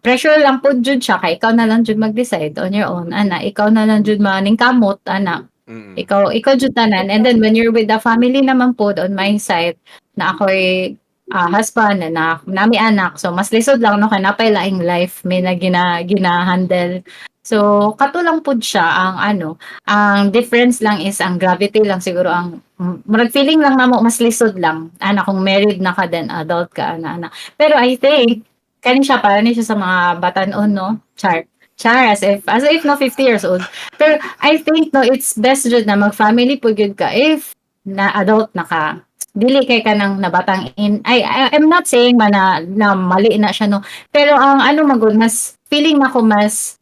Pressure lang pud jud siya kay ikaw na lang jud mag-decide on your own ana, ikaw na lang jud maningkamot ana. Ikaw jud tanan. And then when you're with the family naman pod on my side na ako'y husband na, na nami anak, so mas lisod lang no kay napay laing life may na gina handle. So kato lang pud siya ang ano, ang difference lang is ang gravity lang siguro, ang murag feeling lang namo mas lisod lang ana kung married na ka then adult ka ana ana. Pero I think kani siya para ni siya sa mga batan-on, no, char. Char, as if no, 50 years old. Pero I think, no, it's best jud na mag-family po gyud ka if na adult na ka. Dili kay ka nang nabatang in ay I'm not saying man na mali na siya, no. Pero ang ano magud, mas feeling nako mas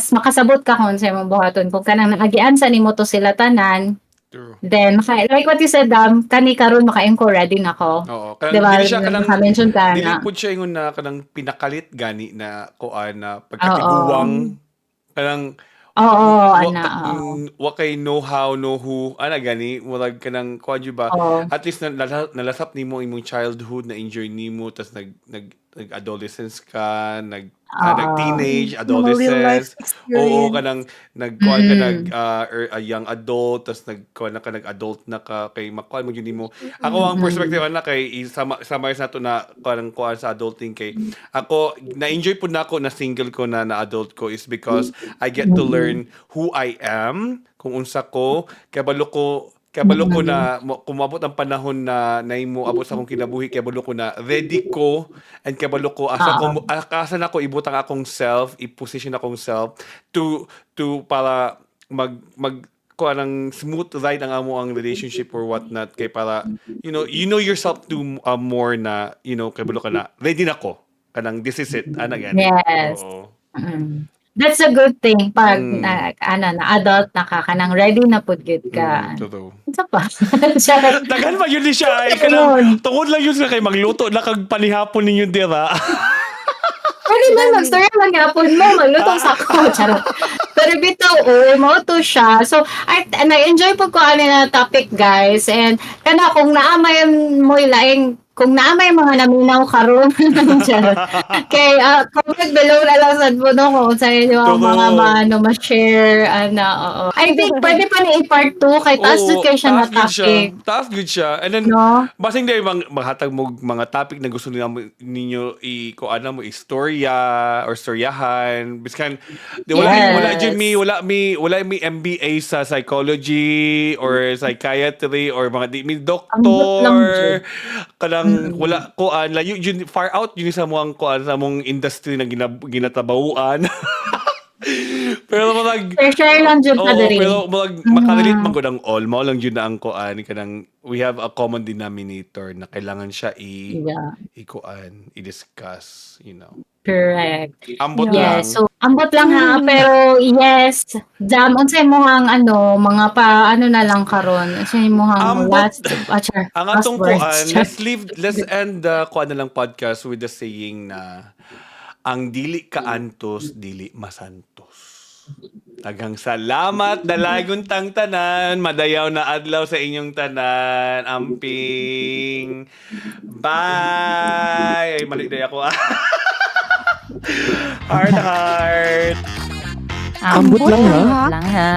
makasabot ka kung sa imong buhaton kung kanang naagian sa nimo to sila tanan. Then maka, like what you said, kani karon makaingon ko ready na ko. Oo, kanang Diba? dili siya kanang Naka-mention ka dili na. pud siya ingon na kanang pinakalit gani na kuan na pagkatiguang kanang Oo, wa, ana, oo. Wa kay know how, know who, ana gani, murag kanang kuan jud ba, at least nalasap nimo imong childhood, na enjoy nimo, tas nag adolescence ka, nag teenage, Mga real life adolescence, oo, experience. Kanang nagkuan ka, nag or a young adult, tas nagkuan na ka, nag-adult na ka, kay makuan mo jud nimo. Ako ang perspective ana kay isama summarize nato na kanang kuan sa adulting, kay ako na-enjoy pud nako na single ko na na adult ko is because I get to learn who I am, kung unsa ko, kabalo ko na kung moabot ang panahon na naimo abot sa akong kinabuhi, kabalo ko na ready ko and kabalo ko asa ko asa na ko ibutang akong self, i-position akong self to para mag kuan ang smooth ride ang amo ang relationship or what not, kay para you know yourself to more na kabalo ka na ready na ko, kanang this is it, ana gani. Oo. That's a good thing pag na, ano, na adult na ka, kanang ready na pud gyud ka. Totoo. Unsa pa? Charot. Daghan pa yun ni siya ay kanang tungod lang yun sa kay magluto na kag panihapon ninyo dira. Pwede man magstorya lang gyapon mo, magluto sa ako. Charot. Pero bitaw, oo, mo to siya. So, I, na-enjoy po ko ani na topic, guys. And kana kung naamay mo laing kung naamay mga naminaw karon, charot. Kay comment below na lang sad mo, no, kung sa inyo ang mga ano ma-share ana, oo. I think pwede pa ni i-part 2 kay taas jud kay siya na taas gud siya. topic. Taas gud siya. And then No? basing dahil maghatag mo mga topic na gusto nila ninyo i kuan mo istorya or storyahan biskan di wala wala jud mi MBA sa psychology or psychiatry or mga di mi Ambot lang doktor jud. Kanang wala kuan, layo jud, far out yun sa muang kuan sa mong industry na ginatrabahuan, pero murag Share, share lang jud ta Oo, diri. pero murag makarelate man gud ang all. Mao lang jud na ang kuan kanang we have a common denominator na kailangan siya i i-kuan, i-discuss. Correct. Ambot Yeah, lang. so ambot lang ha, pero yes, Jam, unsay mo ang ano, mga pa ano na lang karon. Unsay mo ang Ambot. last char, Ang last atong words. kuan, Char. let's end the kuan na lang podcast with the saying na ang dili kaantos, dili masantos. Daghang salamat, dalagon tang tanan, madayaw na adlaw sa inyong tanan. Amping. Bye. Ay, mali day ako. Heart, heart. Ambot Ambot lang, ha? lang ha.